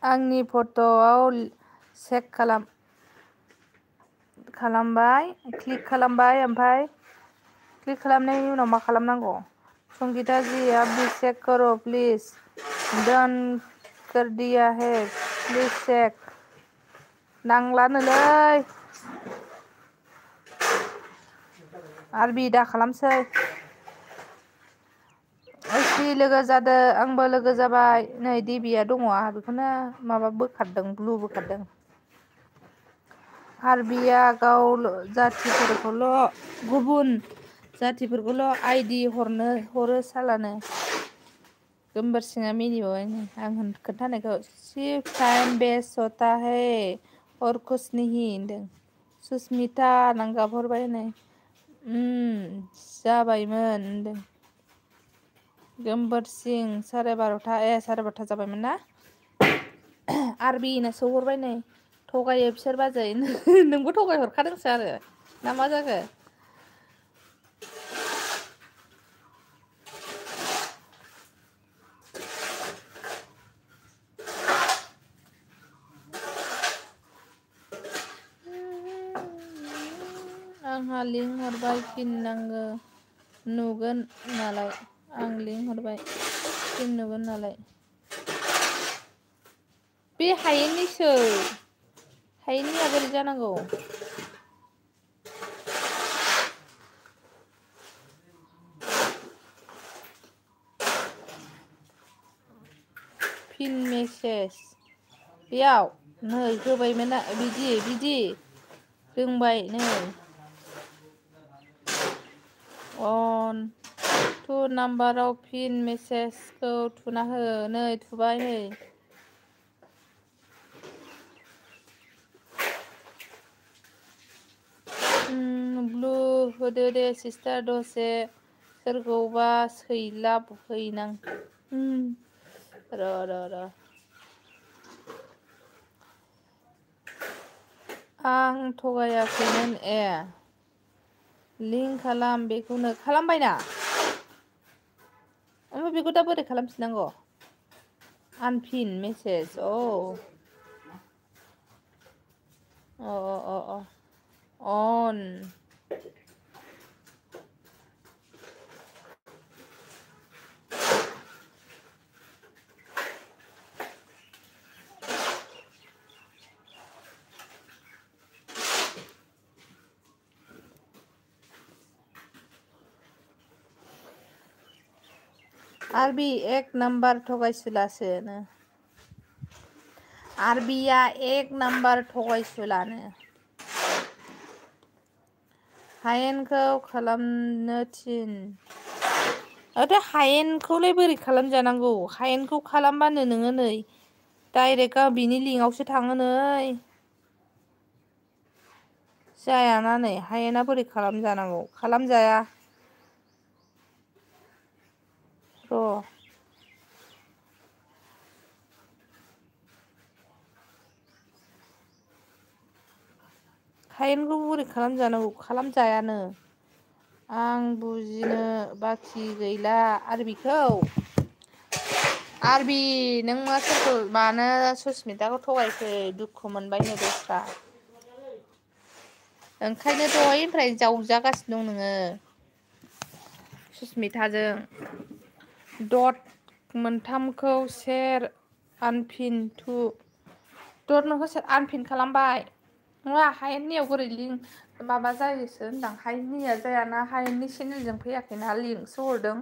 आंनि फट'आव चेक खालामबाय, क्लिक खालामबाय, ओमफ्राय क्लिक खालामनायनि उनाव मा खालामनांगौ? संगीता जी आप भी चेक करो प्लीज। डन कर दिया है, प्लीज चेक। नांलानोलै आरबि दा खालामसै। एसपि लोगो जादो, आंबो लोगो जाबाय। नै देबिया दङ, आंहा बेखौनो माबा बोखारदों, ब्लु बोखारदों। आरबिया गाव जातिफोरखौल' गुबुन जातिफोरखौल' आइडि हरो सालानो। गोमबोरसिङा मिनिबावबाय आं खोन्थानायखौ। सिर्फ टाइम वेस्ट होता है और कुछ नहीं होनदों। सुस्मिता गाबहरबाय नै। जाबायमोन होनदों। गोमबोरसिं 12:30 12:30 जाबायमोन ना? आरबिनो सोहरबाय नै थगायो बिसोर बाजै नोंबो थगाय हरखादोंसो आरो ना मा जाखो आंहा लिंक हरबाय फिन नांगौ नुगोन नालाय आं लिंक हरबाय फिन नुगोन नालाय बे हायेननिसो हायेननिया बोरै जानांगौ फिन मेसेज बेयाव नै होबायमोन बिदि रोंबाय नै अन टु नाम्बाराव फिन मेसेजखौ थुना हो नै थुबाय नै ब्लु होदो दे सिस्टार दसे सोरखौबा सैलाब हैनां र' आं थगायाखैमोन लिंक खालाम बेखौनो खालामबायना ओमफ्राय बेखौ दा बोरै खालामफिननांगौ आनफिन मेसेज अन आरबि एक नम्बर थगायसुलासोनो आरबिया एक नम्बर थगायसुलानो हायेनखौ खालामनो थिन हायेनखौलाय बोरै खालामजानांगौ हायेनखौ खालामबानो नोङो नै डाइरेक्ट बिनि लिंकआवसो थाङो नै जायाना नै हायेना बोरै खालामजानांगौ खालामजाया र' हायेनखौ बोरै खालामजानांगौ खालामजायानो आं बुजिनो बाखि गैला आरबिखौ आरबि नों मा सोरखौ मानो सुसमिताखौ थगायखो दुखु मोनबायनो दस्रा ओंखायनो दहायनिफ्राय जावजागासिनो दं नोङो सुसमिताजों दत मोनथामखौ सेर आनफिन टु दत मोनखौ आनफिन खालामबाय नङा हायेननियाव बोरै लिंक माबा जायोसो होनदां हायेननिया जायाना हायेननि चेनेलजों फैयाखैना लिंकसो हरदों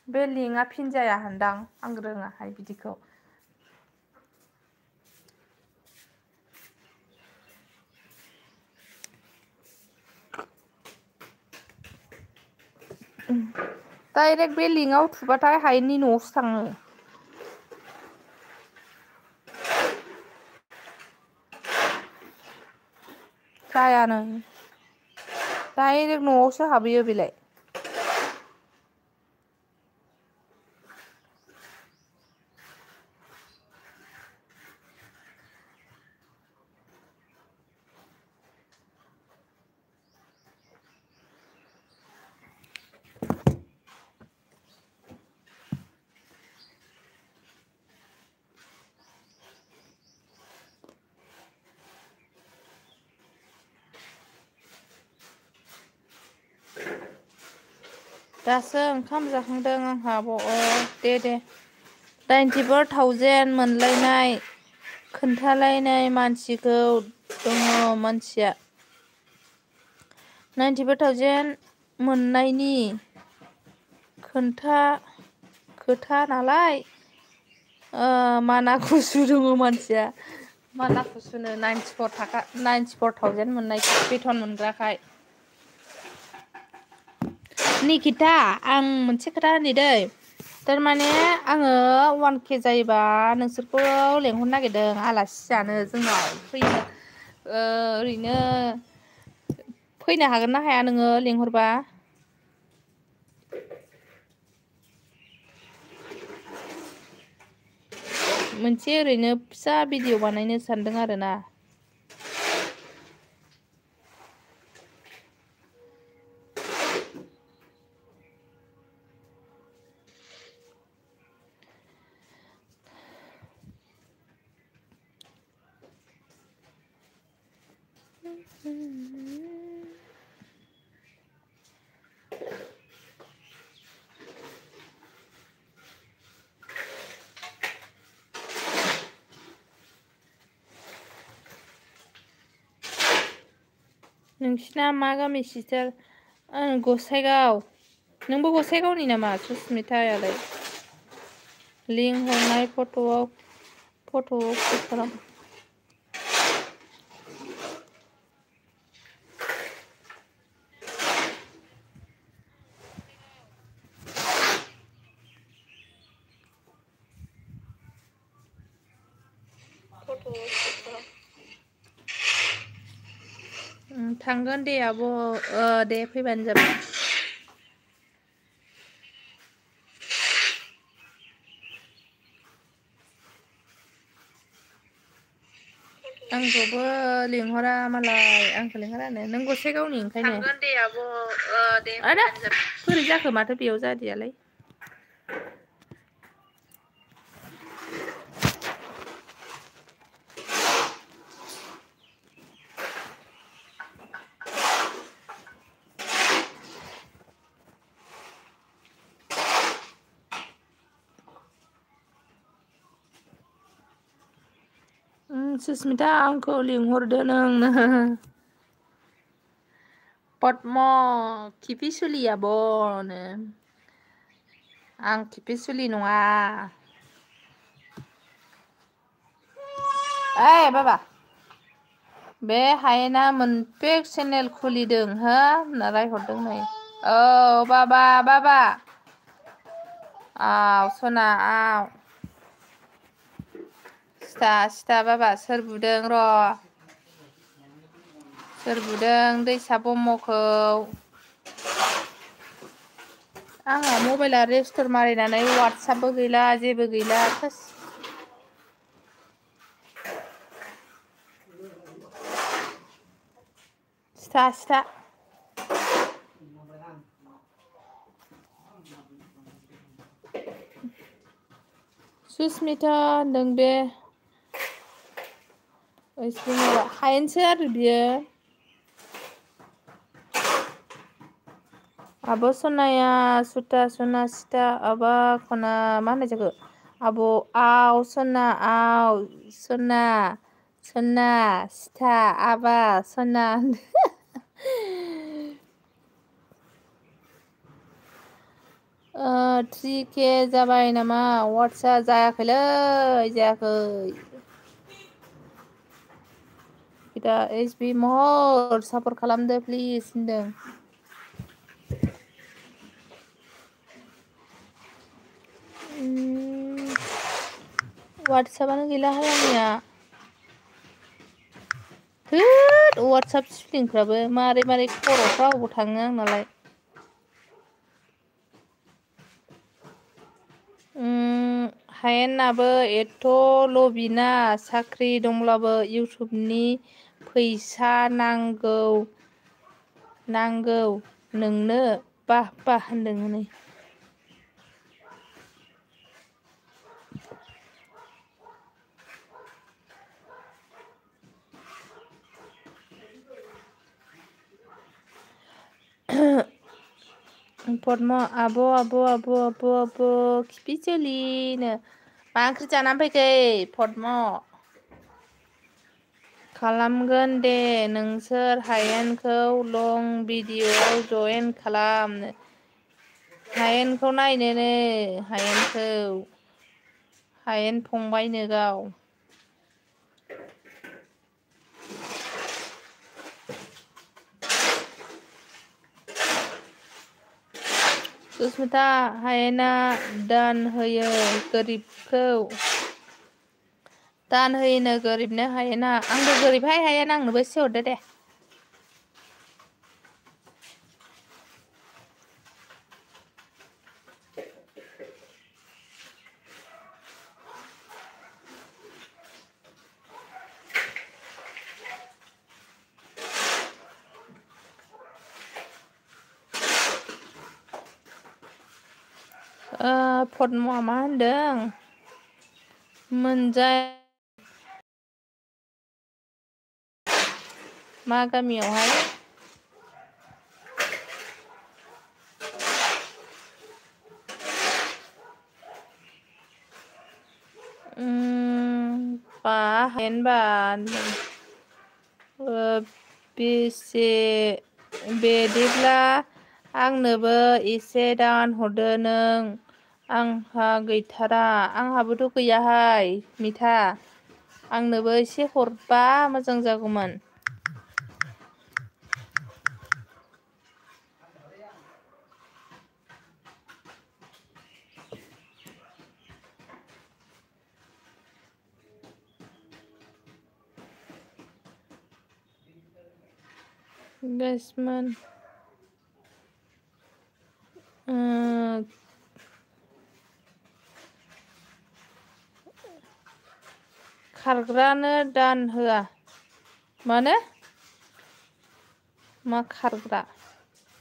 बे लिंकआ फिन जाया होनदां आं रोङाहाय बिदिखौ डाइरेक्ट बे लिंकआव थुबाथाय हायेननि न'आवसो थाङो जायानो डाइरेक्ट न'आवसो हाबहैयो बेलाय दासो ओंखाम जाखांदों आंहा दे 94,000 मोनलायनाय खोन्थालायनाय मानसिखौ दङ मानसिया 94,000 मोननायनि खोथा नालाय माना खुसु दङ मानसिया माना खुसुनो 94,000 मोननाय बेथन मोनग्राखाय निकिता आं मोनसे खोथा होनि दै थारमाने आङो 1K जायोबा नोंसोरखौ लेंहरनो नागिरदों आलासि जानो जोंनाव फैनो ओरैनो फैनो हागोन ना हाया नोङो लेंहरबा मोनसे ओरैनो फिसा भिडिअ बानायनो सानदों आरोना नोंसिना मा गामि सिस्टार? गसाइगाव। नोंबो गसाइगावनि नामा सुसमितायालाय? लिंक हरनाय फट'आव क्लिक खालाम। थांगोन दे आब' दे फैबानो जाबाय। आंखौबो लिंहरा मालाय आंखौ लिंहरानो नों गसाइगावनि ओंखायनो। थांगोन दे आब' दे फैबानो जाबाय। बोरै जाखो माथो बेयाव जादियालाय? सुसमिता आंखौ लिंहरदो नोंनो। पद्म खिफिसुलि आब'नो। आं खिफिसुलि नङा। ओइ बाबा बे हायेना मोनफेक चेनेल खुलिदों हो होनना रायहरदों नै। औ बाबा आव सना आव। सिथा बाबा सोर बुदों र'? सोर बुदों दैसा ब्रह्मखौ? आंहा मबाइला रेस्टर मारिनानै वाटसापबो गैला जेबो गैला। सिथा सुसमिता होनदों बे हायेनसो आरो बियो। आब' सनाया सना सिथा आबा खना मा होननाय जाखो? आब' आव सना आव सना सिथा आबा सना 3K जाबाय नामा? वाट्सआ जायाखै। दा SB महर सापर्ट खालामदो प्लिज होनदों। वाट्सआपआनो गैलाहाय आंनिया। वाट्सआप स्पेलिंफ्राबो मारै खर'फ्रा अबाव थाङो आंनालाय। हायेनाबो एथ' लबिना साख्रि दंब्लाबो इउटुबनि फैसा नांगौ नोंनो बा होनदों हनै। पद्म आब' खिफिसुलिनो मा ओंख्रि जानानै फैखो पद्म? खालामगोन दे नोंसोर हायेनखौ लं भिडिअ'आव जयेन खालाम। हायेनखौ नायनोनो हायेन फंबायनो गाव। सुसमिता हायेना दान होयो गोरिबनो हायेना। आंबो गोरिबहाय हायेन आंनोबो एसे हरदो दे। पद्मआ मा होनदों? मा गामियावहाय? बा हायेनबा बेसे बेदिब्ला आंनोबो एसे दान हरदो नों आंहा गैथारा आंहाबोथ' गैयाहाय मिथा आंनोबो एसे हरबा मोजां जागौमोन गाइसमोन खारग्रानो दान होआ मानो मा खारग्रा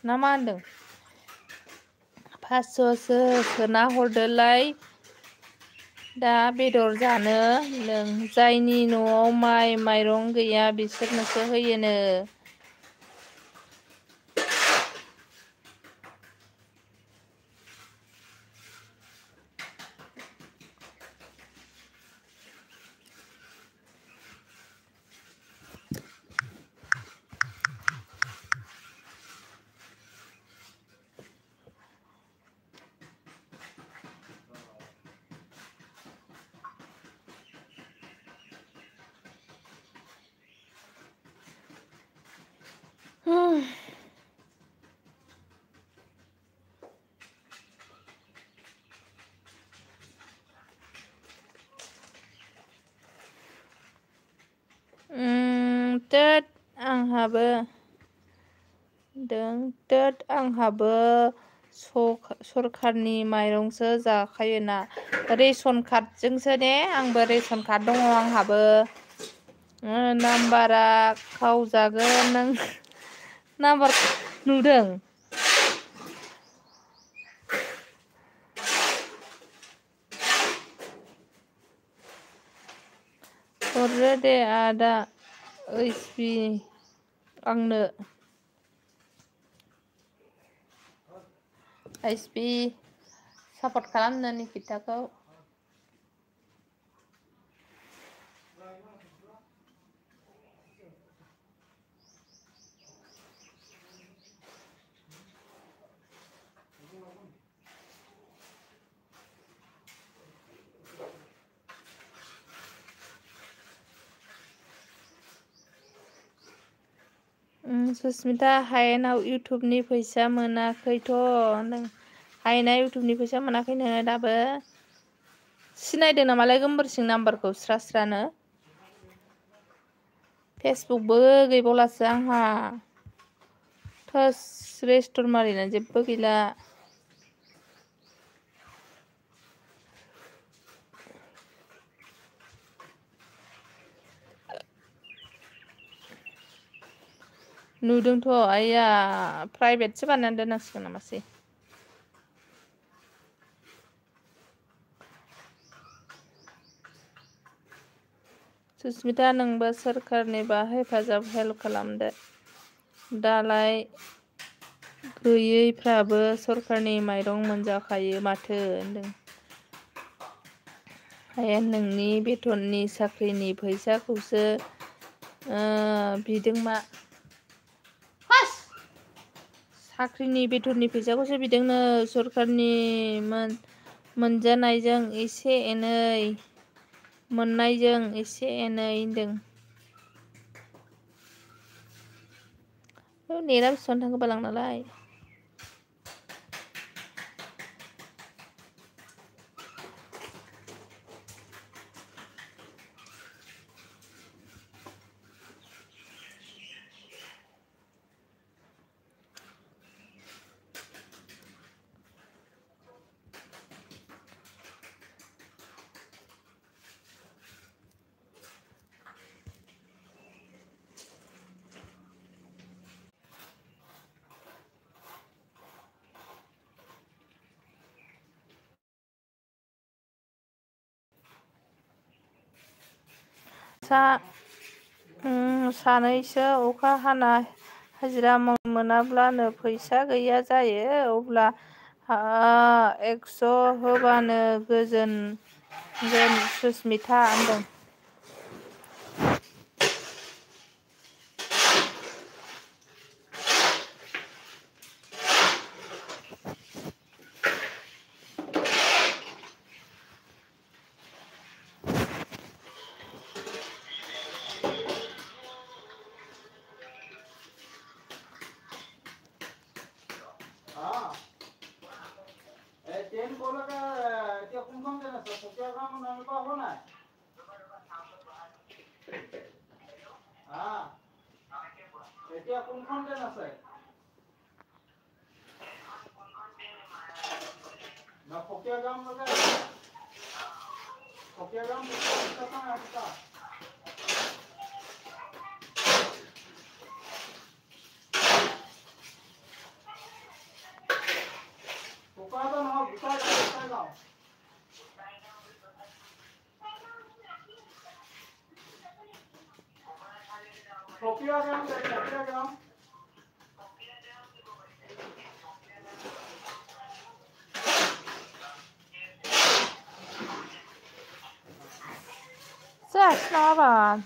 ना मा होनदों 500सो सोना हरदोलाय दा बेदर जानो नों जायनि न'आव माइ माइरं गैया बिसोरनोसो होयोनो दोद आंहाबो सरखारनि माइरंसो जाखायोना रेशन कार्डजोंसो ने आंबो रेशन कार्ड दङ आंहाबो नाम्बारा खावजागोन नों नाम्बार नुदों हरदो दे आदा ओइसपि आंनो ओइसपि सापर्ट खालामनो निकिताखौ सुस्मिता हायेनाव इउटुबनि फैसा मोनाखैथ' नों हायेना इउटुबनि फैसा मोनाखै नोङो दाबो सिनायदों नामालाय गोमबोरसिं नाम्बारखौ स्रा स्रानो फेसबुकबो गैबावलासो आंहा थोस रेस्टर मारिना जेबो गैला नुदोंथ' आइया प्राइभेटसो बानायनानै दोननांसिगोन नामासै सुस्मिता नोंबो सोरखारनिबा हेफाजाब हेल्प खालामदो दालाय गैयैफ्राबो सरखारनि माइरं मोनजाखायो माथो होनदों हाया नोंनि बेथननि साख्रिनि फैसाखौसो बिदों मा साख्रिनि बेथननि फैसाखौसो बिदोंनो सरखारनि मोनजानायजों एसे एनै मोननायजों एसे एनै होनदों नेटआ बेसेबां थांखो बाल आंनालाय सानैसो अखा हाना हाजिरा मावनो मोनाब्लानो फैसा गैया जायो अब्ला 100 होबानो गोजोनगोन सुस्मिता होनदों ক'লৈকে এতিয়া কোনখন ট্ৰেইন আছে পকীয়াগাঁও নামিব হ'ব নাই এতিয়া কোনখন ট্ৰেইন আছে না পকীয়াগাঁওলৈকে পকীয়াগাঁও ষ্টেচন আছে Bukada no, Bukada. Pokyagram. Säkra van.